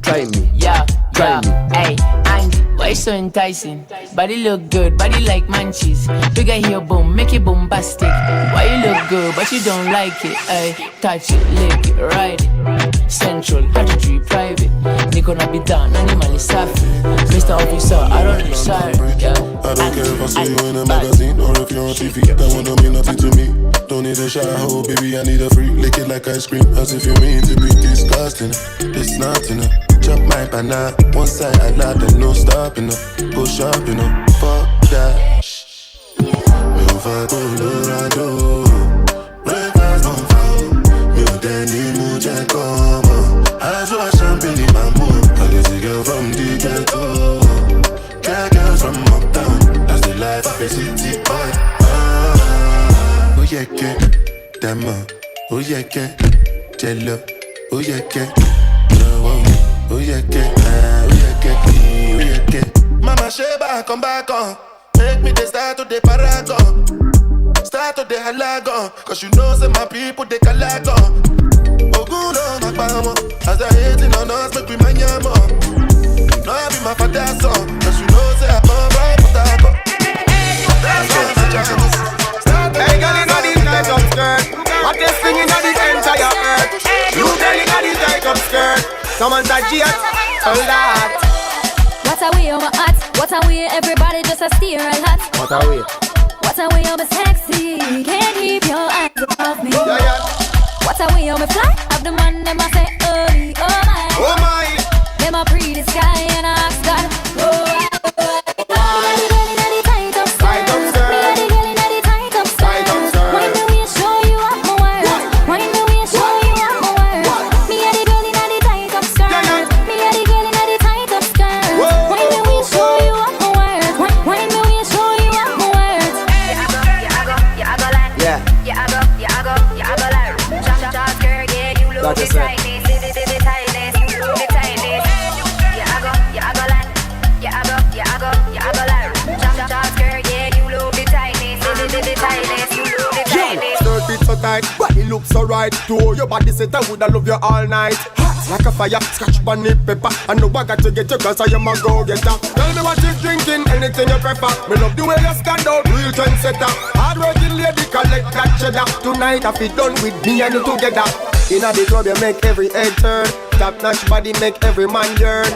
try me, yeah, try yeah. me. Hey, Angie, why you so enticing? Body look good, body like munchies. Figure here, boom, make it bombastic. Why you look good, but you don't like it? Ay, touch it, lick it, ride it. Central, 33 private. Niko na bidhaa, nani mali safi. Mr. Officer, I don't need sorry. Yeah. I don't care if I see you in a magazine or if you're on TV. That one don't mean nothing to me. Don't need a shower, oh, baby, I need a free. Lick it like ice cream, as if you mean to be disgusting. It's not enough. Chop my banana, one side I lot, then no stopping up. Go shopping up, fuck that. Mi ò fa Colorado, breakfast on fire. Mi ò dẹ̀ ní mú jẹ́ kọ́mọ. Aṣọ champagne in my mood. I get a girl from the ghetto. Girl, girls from uptown. That's the life of a city boy. Ah, oh yeah, yeah, damn, oh yeah, yeah, jello, oh yeah, yeah. Oh yeah, yeah, oh yeah, yeah, oh yeah, yeah. Mama Sheba, come back on. Make me the start to the paragon. Start to the halagon. Cause you know say my people they calagon. Ogun no makbamo. As I hating on us, make we mind yamo. No, I be my father's son. Cause you know say I come right for taco. Hey girl inna the tight up skirt. Hottest thing inna the entire earth. You girl inna the tight up skirt. Someone's a G at, hold that. What a way on my heart, what a way everybody just a stare a lot. What a way. What a way I'm sexy, can't keep your eyes off me. Yeah, yeah. What a way I'm fly, have the man them a say oh me, oh my. Oh my. Them a pre the sky and I ask God, oh I, oh I. Me a the girl inna the tight up skirt. Me a the girl inna the tight up skirt. Why the way show you up my world? Why the way show you up my world? Me a the girl inna the tight up skirt. Me a the girl inna the tight up skirt. Why the way show you up my world? Why the way show you up my world? Yeah. Yeah, I go, yeah, I go, yeah, I go like shot skirt, yeah, you look the tightness, the tightness, you look the tightness. Yeah, I go, yeah, I go like, yeah, I go, yeah, I go, yeah, I go like shot skirt, yeah, you look the tightness, the tightness, you look the tightness. Skirt fit so tight, body looks so right. To hold your body set, I woulda love you all night. Hot like a fire, scratch bunny pepper. I know I got to get you 'cause I am a go-getter. Tell me what you're drinking, anything you prefer. Me love the way you stand out, real trendsetter. Hard working lady, collect that cheddar. Tonight I feel done with me and you together. Inna the club you make every head turn. Top notch body make every man yearn.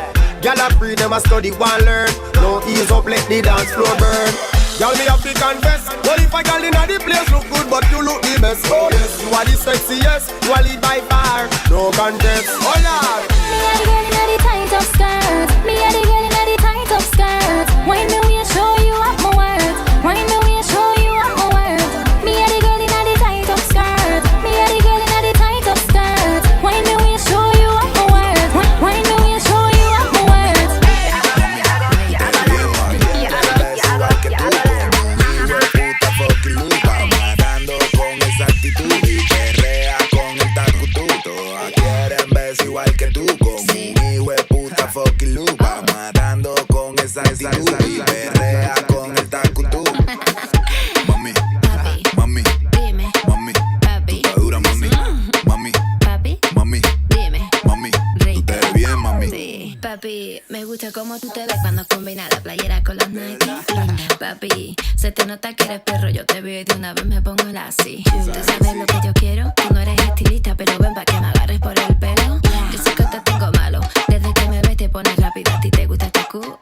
Gyal a breed them a study one learn. No ease up, let the dance floor burn. Gyal me have to confess, well if a gyal inna the place look good, but you look the best. Oh yes, you are the sexiest, you are lead by far, no contest. Oh Lord. Me a the girl inna the tight up skirt. Me a the girl inna the tight up skirt. Wine me way show you up my worth. Wine me way show you up my worth. Me a the girl inna the tight up skirt. Me a the girl inna the tight up skirt. Wine me way show you up my worth. Wine me way show you up my worth. Igual que tú, con un hijo de puta fucking lupa, matando con esa actitud y perrea con el tacutú. Mami, papi, mami, dime, mami, papi, tú estás dura, mami, mami, papi, mami, dime, mami, tú te ves bien, mami. Sí. Papi, me gusta cómo tú te ves cuando combinas la playera con los Nike. Papi, se te nota que eres perro, yo te veo y de una vez me pongo la así. Tú sabes lo que yo quiero, tú no eres estilista, pero ven pa' que me agarres por el pelo. Yo sé que te tengo malo, desde que me ves te pones rápido, a ti te gusta este culo.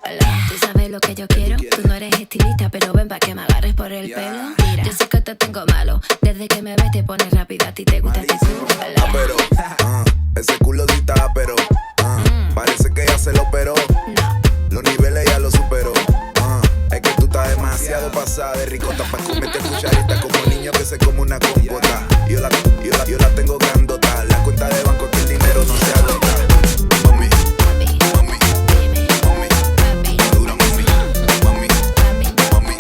Tú sabes lo que yo quiero, tú no eres estilista, pero ven pa' que me agarres por el pelo. Yo sé que te tengo malo, desde que me ves te pones rápido, a ti te gusta este culo. Ah, pero, ese culo sí está, pero, parece que ya se lo operó. No. Los niveles ya lo superó. Es que tú estás demasiado pasada de ricota pa' comerte cucharita como niño que se come una compota. Yo la tengo grandota, la cuenta de banco que el dinero no se agota. Mami, mami, mami, mami, dura, mami, mami, mami,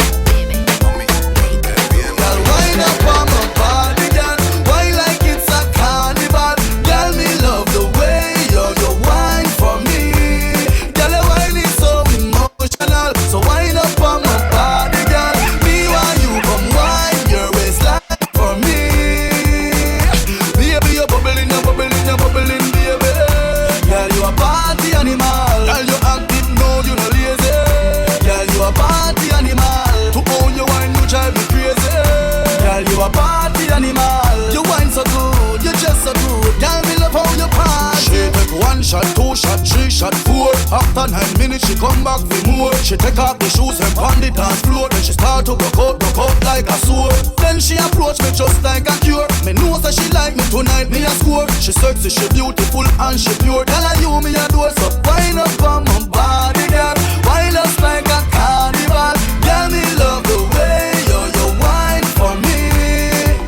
mami, tú te ves bien, mami. Wine up on my body, girl, wine like it's a carnival. Girl, me love the way you wine for me. Girl, your wine is so emotional, so wine up on my body, girl. Me want you come wine your waistline for me. Baby, you're bubbling, you're bubbling, you're bubbling, baby. Girl, you a party animal. Girl, you active, no, you no lazy. Girl, you a party animal. To own your wine, you drive me crazy. Girl, you a party animal. You wine so good, you just so good. Girl, me love how you party. She take 1 shot, 2 shot, 3 shot, 4. After 9 minutes, she come back for more. She take off the shoes and pound the dance floor. Then she start to broke out like a sword. Then she approach me just like a cure. Me know that she like me tonight, me a score. She sexy, she beautiful and she pure. Girl, I you me adore, so wine up on my body, girl. Wine us like a carnival. Girl, me love the way you wine for me.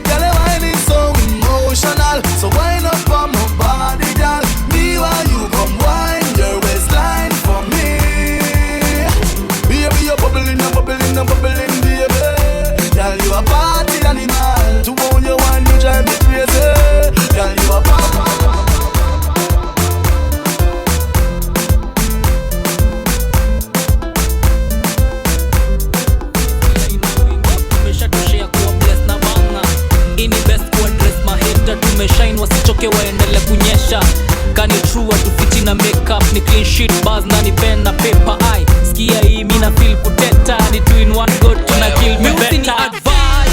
Girl, your wine is so emotional, so wine up on my body, girl. Me while you come wine your waistline for me. Baby, you're bubbling, you're bubbling, you're bubbling, baby. Girl, you a party animal. To own your wine, you drive me crazy. Girl, you a party. Tumeshatoshea kuwa blessed na banga. Ini best kuwa dress maheta. Tumeshine wasichoke waendele kunyesha. Kani true hatufichi na makeup. Ni clean sheet bars na ni pen na paper. Ai, sikia hii mi na feel kuteta. Ni 2 in 1 go tuna kill me better. Usini advice,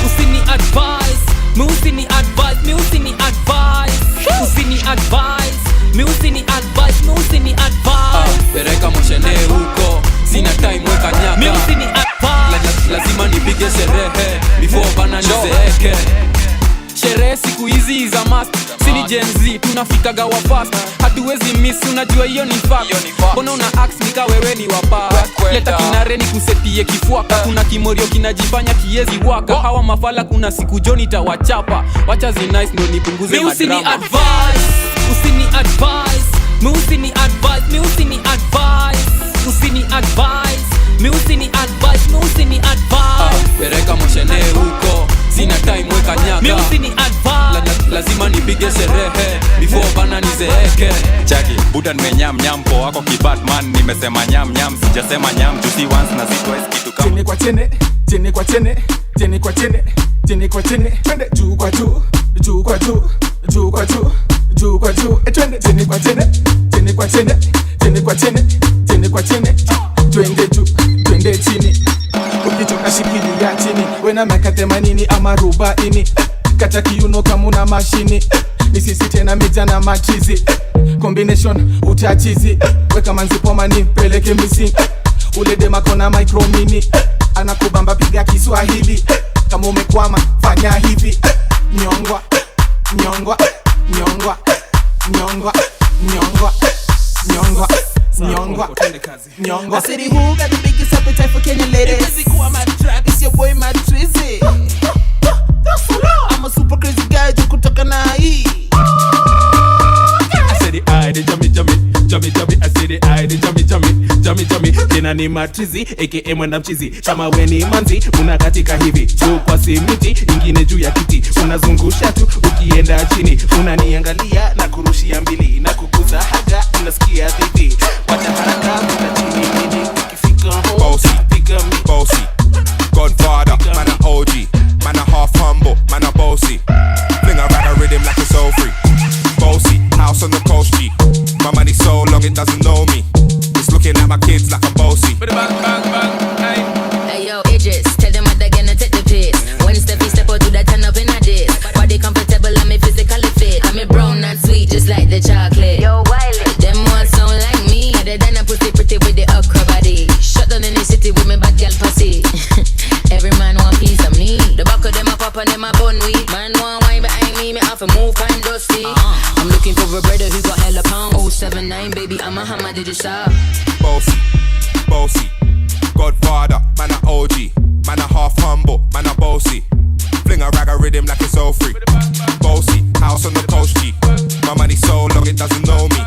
usini advice, mi usini advice, mi usini advice, usini advice, mi usini advice, mi usini advice. Pereka moshene huko, sina time weka nyaka. Mi usini advice. Lazima nipige sherehe before bana nizeeke. Sherehe siku hizi za must. Sini Gen Z tunafikaga wa fast. Hatuwezi miss, unajua hiyo ni fact. Mbona una ask nika wewe ni wa past. Leta kinare ni kusetie kifuaka. Kuna kimorio kinajifanya kiezi waka. Hawa mafala kuna siku joni tawachapa. Wacha zi nice ndo nipunguze Mi usini madrama. advice, usini advice, mi usini advice, mi usini advice, usini advice, mi usini advice, mi usini advice. Pereka moshene huko, sina time weka nyaka. Mi usini advice. Lazima nipige sherehe Before bana nizeeke. Chaki, buda nimenyam nyam po wako kibatman. Nimesema nyam nyam, sijasema nyam. Juicy once na si twice kitu kama chini kwa chini, chini kwa chini, chini kwa chini, chini kwa chini. Twende juu kwa juu, juu kwa juu, juu kwa juu, juu kwa juu. Twende chini kwa chini, chini kwa chini, chini kwa chini, chini kwa chini. Twende juu, twende chini. Ukichoka shikilia chini. Wena miaka 80 ama 40. Kata kiuno kama una mashini. Ni sisi tena mija na machizi. Combination utachizi. Weka manzi pomani peleke missing. Ule dema kona micro mini. Anakubamba piga Kiswahili. Kama umekwama fanya hivi. Nyongwa, nyongwa, nyongwa, nyongwa, nyongwa, nyongwa, nyongwa, nyongwa. I said who got the biggest appetite for Kenyan ladies? It's your boy Matrizi. I'm a super crazy guy, kutoka na hii. I said the I, the jummy, jummy, jummy, jummy. I said the I, the jummy, jummy, jummy, jummy. Jina ni Matrizi, aka mwenda mchizi. Kama we ni manzi, unakatika hivi. Juu kwa simiti, ingine juu ya kiti. Unazungusha tu, ukienda chini. Unaniangalia na kurushia mbili. Na kukuza haga, unasikia dhidi. Wacha haraka, kuna chini mini. Ukifika home, bossy, piga mi. Bossy, Godfather, man a OG. Man a half humble, man a bossy. Fling a rag a rhythm like it's all free. Bossy, house on the coast G. My money so long it doesn't know me. It's looking at my kids like I'm bossy. Bang, bang, bang, hey. Hey yo, Idris, tell them what they're gonna take the piss. One step, he step out, do that turn up in a diss. Body comfortable, I'm a physically fit. I'm a brown and sweet, just like the chocolate. Yo, Wiley, them ones sound like me. Other than a pussy pretty with the okra body. Shut down in the city with me bad girl pussy. Every man want piece of me. The back of them a pop and them a bun weed. Man want wine behind me, me off a move kind dusty. I'm looking for a brother who got hella pound. 079, baby, I'm a hammer, did you stop? Bossy, bossy, Godfather, man a OG. Man a half humble, man a bossy. Fling a rag a rhythm like it's all free. Bossy, house on the coast G. My money so long it doesn't know me.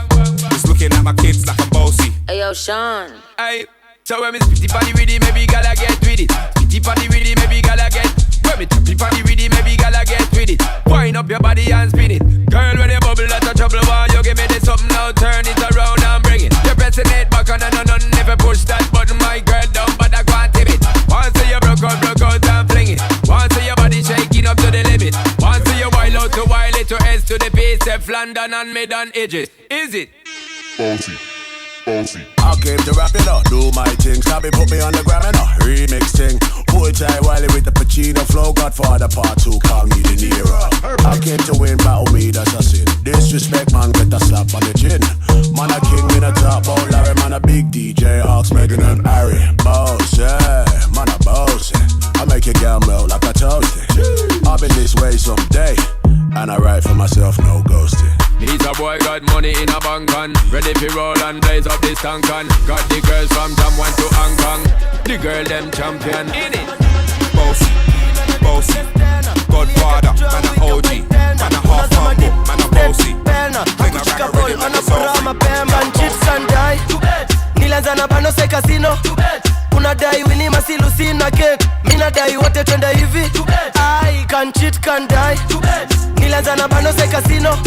It's looking at my kids like I'm bossy. Hey yo, Sean. Hey. So when me spitty party with it, maybe gala get with it. Spitty party with it, maybe gala get. When me tappy party with it, maybe gala get with it. Wind up your body and spin it. Girl, when you bubble out of trouble, why you give me this something now? Turn it around and bring it. You're pressing it back on and on, never push that button, my girl, down, but I can't tip it. Once you broke out and fling it. Once your body shaking up to the limit. Once you wild out to wild it to S to the P, F London and mid on edges. Is it? Bossy. Bossy. I came to rap it up, do my thing. Snobby put me on the gram and a remix thing. Pull tight Wiley with the Pacino flow. Godfather part 2, call me De Niro. I came to win, battle me, that's a sin. Disrespect, man, get a slap on the chin. Man a king in a top, oh Larry. Man a big DJ, Ox, Megan and Harry. Boss, yeah, man a boss, yeah. I make your girl melt like a toasty. I've been this way someday, and I write for myself, no ghosting. He's a boy got money in a bank on. Ready for roll and blaze up this tank on. Got the girls from Jamwan to Hong Kong. The girl them champion in it. Bossy, bossy, Godfather, man a OG, man a half humble, man a bossy. Fling a rag a rhythm like it's all free. Mapema chips and die. Nilanza na bano se casino. Unadai wini masilusi na cake. Mina dai wote twende hivi. I can cheat can die. Nilanza na bano se casino.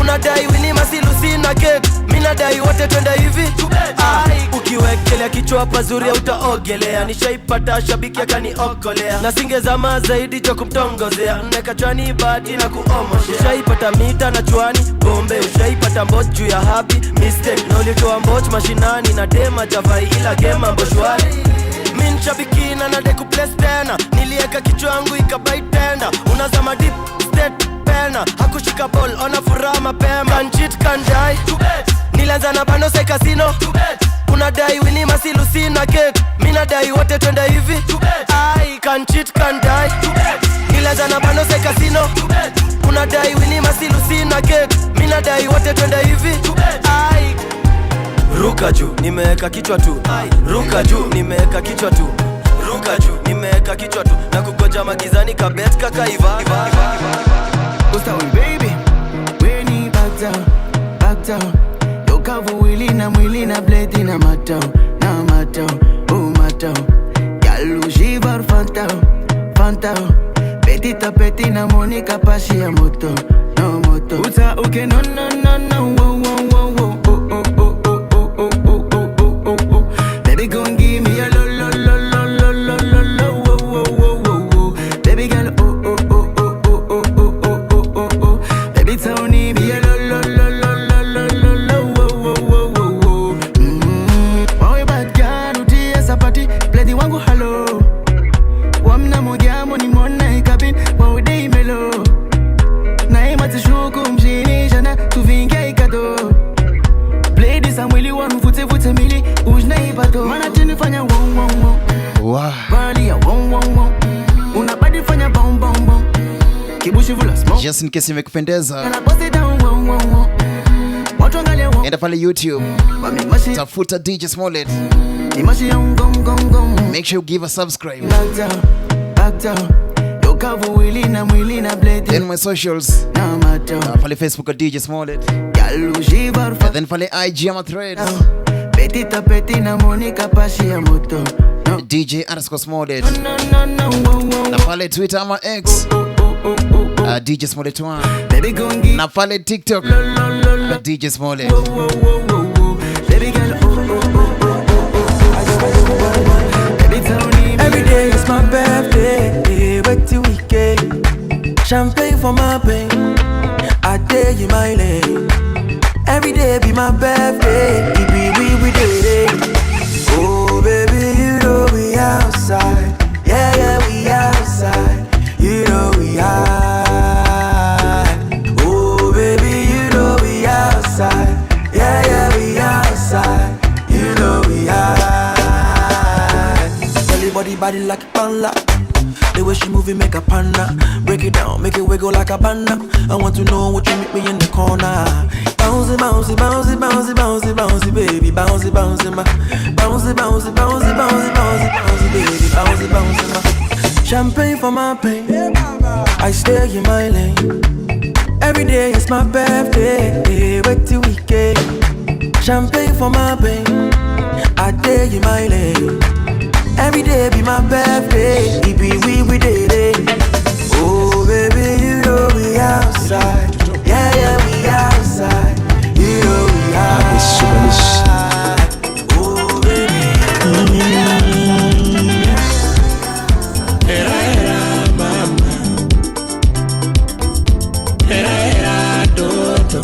Unadai wini masilusi na cake. Mina dai wote twende hivi. Ukiwekelea kichwa pazuri utaogelea. Nishaipata shabiki akaniokolea. Na singezama zaidi cha kumtongozea. Neka chwani bahati na kuomoshea. Ushaipata mita na chwani bombe. Ushaipata mboch juu ya happy mistake. Na ulitoa mboch mashinani na dema javai ila gema mboshwari. Min shabiki na nade kuplace tena. Nilieka kichwa yangu ikabai tenda. Unazama deep state pena. Hakushika ball ona furaha mapema. Can cheat can die. Nilanza na bano se casino. Unadai wini masilusi na cake. Mina dai wote twende hivi. I can cheat can die. Nilanza na bano se casino. Unadai wini masilusi na cake. Mina dai wote twende hivi. I ruka juu nimeweka kichwa tu. Ruka juu nimeweka kichwa tu. Ruka juu nimeweka kichwa tu. Na kugoja magizani kabet kakaiva. Ustawi baby, we ni back down, back down. Yokavu wili na mwili na blade na matao, na matao, oh matao. Yalu jivar fanta, fanta. Petita peti na Monica pashi ya moto, no moto. Uta Okay, no, no, no, no, oh, oh, oh, oh, oh, oh, oh, oh, oh, oh, oh, oh, oh, oh. Baby, go and give me a lo, lo, lo, lo, lo, lo, lo, lo, oh, oh, oh, oh, oh. Baby girl, oh, oh, oh, oh, oh, oh, oh, oh, oh, oh, oh. Baby, Tony, be a lo, lo, lo, lo, lo, lo, lo, lo, oh, oh, oh, oh, oh. Wawe bad girl, utie sapati, pledi wangu halo. Wamna moja ni mona ikabin, waude imelo. Na imatishuku mjini jana, tuvinge ikado. Play this amwili wanu vute vute mili, ujna ipato. Mana tini fanya wong wong wong. Wow. Bali ya wong wong wong. Unabadi fanya bong bong bong. Kibushi vula smoke. Just in case imekupendeza, Na bust it down wong wong wong. Watu angalia wong. enda pale YouTube, tafuta DJ Smollett. Imashi ya ngong ngong ngong. Make sure you give a subscribe. Back down, back down. Yokavu wili na mwili na blade. Then my socials. Na mato. Pale Facebook at DJ Smollett. Galu And then pale IG ama Threads. Petita peti na Monica pashi ya moto. DJ underscore Smollett. No no no wo wo. Na pale Twitter ama X. DJ Smollett 1. Baby go and give Na pale TikTok. DJ Smollett. Baby girl oh oh oh oh oh oh. Baby Tony. Every day is my birthday, wait till weekend. Champagne for my pain, I dare you my lane. Every day be my birthday, it be we day. Oh baby, you know we outside, yeah yeah we outside, you know we high. Oh baby, you know we outside, yeah yeah we outside, you know we high. Belly body body like a panda. The way she move it make a panda. Break it down, make it wiggle like a panda. I want to know what you meet me in the corner. Bouncy, bouncy, bouncy, bouncy, bouncy, bouncy, baby. Bouncy, bouncy, ma. Bouncy, bouncy, bouncy, bouncy, bouncy, bouncy, baby. Bouncy, bouncy, ma. Champagne for my pain. I stay in my lane. Every day is my birthday. Wait till weekend. Champagne for my pain. I stay in my lane. Every day be my birthday, it be we day day. Oh baby, you know we outside, yeah yeah we outside, you know we outside. Oh baby, era era mama, era era toto,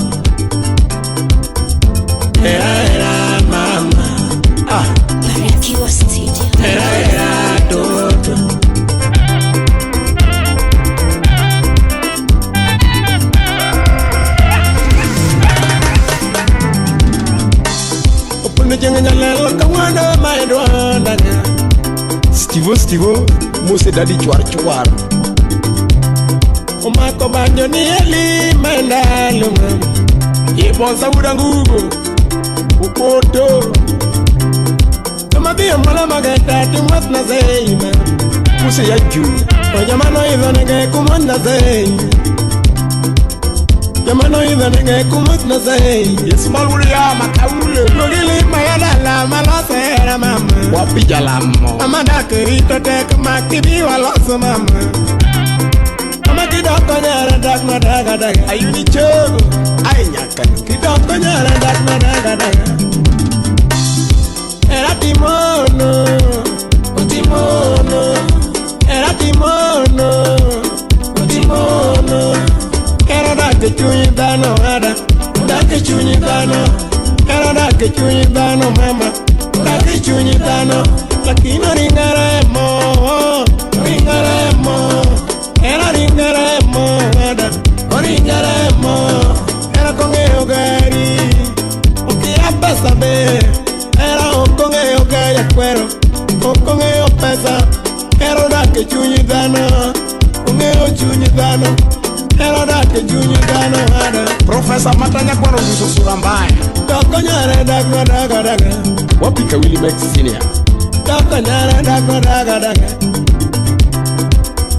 era era mama, ah. Era era toto. Stivo stivo mose dadi chwar chwar. Omako banjo ni eli mandalo mama. Ibonsa udangugo ukoto. Mabia mala mageta timwas na zeima. Muse ya juu. Ojamano idhonege kumona zei. Jamano idhonege kumona zei. Ismalulia makaule. Lugili mayadala malosera mama. Wapijalamo. Mama dakirito tek makibi waloso mama. Mama kidoko nyara dak madaga daga. Ayuni chogo. Ay nyakano. Kidoko nyara dak madaga daga. Era timono, o timono, era timono, o timono. Era da che chunyi dhano ada, da che chunyi dhano. Era da che chunyi dhano mama, da che chunyi dhano. Lakini ringaremo, ringaremo. Era ringaremo ada, ringaremo. Era con eo gari, o che pesa be. Era okong'eyo gaya kwero, okong'eyo pesa. Ero dak e chuny dhano, ong'eyo chuny dhano. Ero dak e chuny dhano ada. Profesa Matanya kwaro uso sura mbaya. Doko nyare dak madaga daga. Wapika Willy Max Senior. Doko nyare dak madaga daga.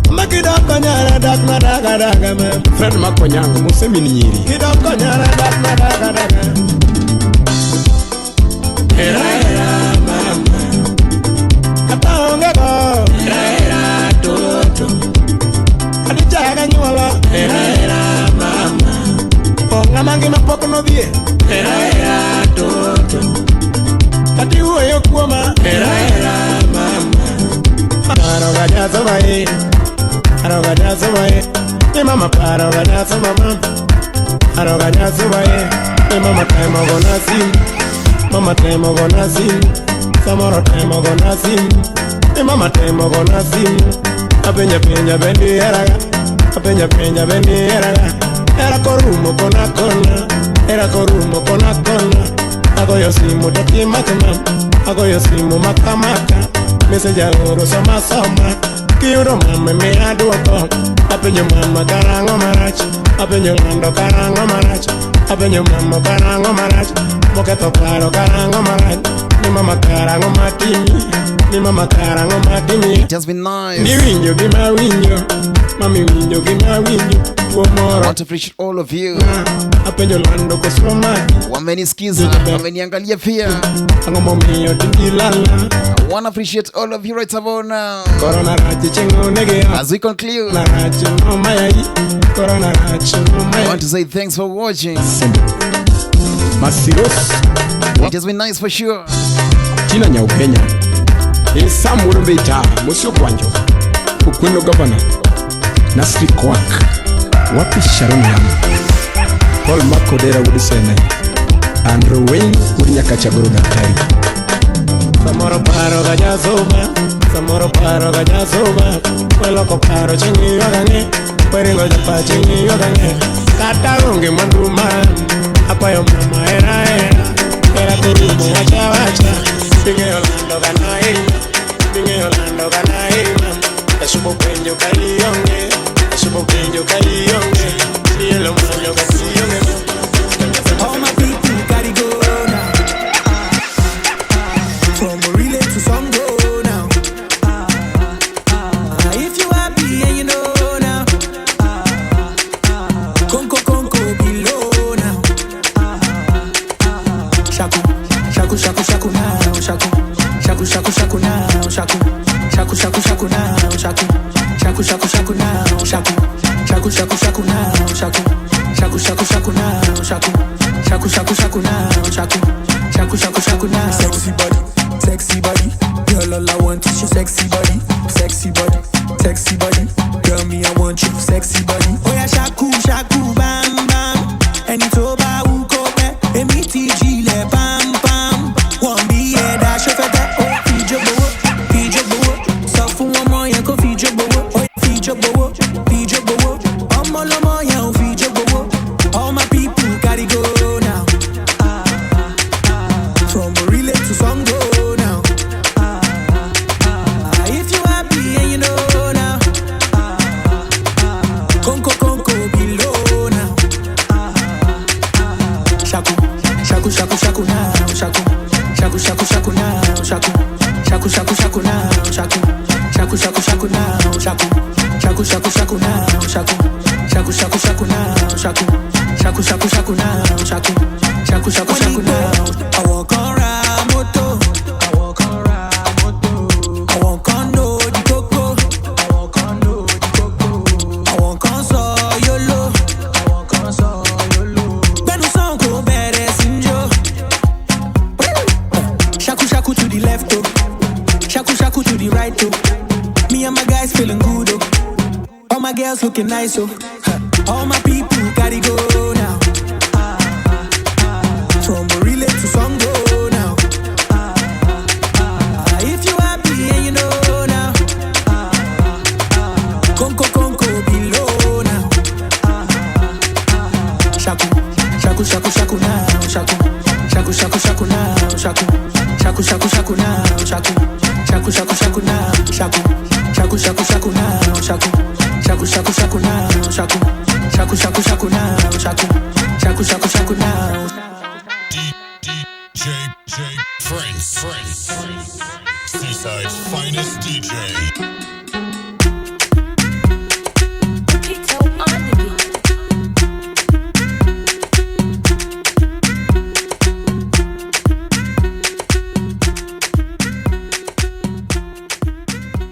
Maki doko nyare dak madaga daga ma. Fred Makonyango mosemi ni nyiri. Kidoko nyare dak madaga daga. Era era mama, kata onge go. Era era toto, adichaga nyuolo. Era era mama, pong Ng'ama ngima pok nodhie. Hera hera toto. Kati wuoyo kuoma. Hera hera mama. Paro ga jaso e. Paro ga jaso e. Ni mama paro ga jaso mama. Paro ga jaso e. Ni mama temo gona sim. Mama temo gona sim. Samoro temo gona sim. Ni mama temo gona sim. Apenya penya bendi eraga. Apenya penya bendi eraga. Era korumo kona kona. Era korumo kona kona. Agoyo simu tokimakma. Agoyo simu makamaka. Message oro soma soma. Kiyudo mama me aduoko. Apenjo mama karang'o marach. Apenjo ng'ando karang'o marach. Apenjo mama karang'o marach. Moketho paro karang'o marach. Ni mama karang'o matimi. Ni mama karang'o matimi. It has been nice. Ni winjo gima winjo. Mami winjo gima winjo. I want to appreciate all of you. Wamenisikiza, wameniangalia pia. I want to appreciate all of you right about now. As we conclude, I want to say thanks for watching. It has been nice for sure. Tina Nyaukenya. Sam Wurumbeta, Musio Kwanjo. Ukwendo Governor. Nasri Kwak. Wapi Sharon Yam, Paul Makodera Wudisene, Andrew Wayne Wunyakachaguru Daktari. Samoro paro gajazoba, samoro paro gajazoba, weloko paro chingi yogange, weringo japa chingi yogange, kata onge mwandu akwayo mama era era, era kurumo wacha wacha, pinge yolando gana irima, pinge yolando gana irima, esubo penjo kalionge. All my people gotta go now. From Orile to Songo now. If you happy and you know now. Konko konko below now. Shaku shaku shaku shaku now. Shaku shaku shaku shaku now. Shaku shaku shaku shaku now. Shaku shaku shaku shaku now. Shaku. Shaku shaku shaku now, shaku, shaku shaku shaku now, shaku, shaku shaku shaku now, shaku, shaku shaku shaku now. Sexy body, girl, all I want is your sexy body, sexy body, sexy body. Girl, me I want you, sexy body. Oh yeah, shaku shaku bam bam, ẹni tó bá wù kó pẹ́, èmi ti jílẹ̀ bam bam. Wọ́n bí ẹ̀dá ṣọ́fẹ́tẹ́, ó fi jó gbowó, fi jó gbowó. Sọ fún ọmọ yẹn kó fi jó gbowó, ó fi jó gbowó, fi jó gbowó. All my people gotta go now. From Orile to Songo now. If you happy and you know now. Konko konko below now. Shaku shaku shaku shaku now. Shaku shaku shaku shaku now. Shaku shaku shaku shaku now. Shaku shaku shaku shaku now. Shaku shaku shaku shaku now. Shaku shaku shaku shaku now. Shaku shaku shaku shaku now. Shaku shaku shaku shaku now. I walk on moto. I walk on moto. I walk on no di coco. I walk on no di coco. I walk on so yolo. I walk on so yolo. Benu song ko bere sinjo. Shaku shaku to the left oh. Shaku shaku to the right oh. Me and my guys feeling good oh. All my girls looking nice oh. All my people gotta go now. From Orile to Songo now. If you happy and you know now. Konko konko below now. Shaku shaku shaku shaku now. Shaku shaku shaku shaku now. Shaku shaku shaku shaku now. Shaku shaku shaku shaku now. Shaku shaku shaku shaku now. Shaku shaku shaku shaku now. Shaku shaku shaku shaku now. Shaku shaku shaku shaku now. DJ J Prince, Seaside's finest DJ.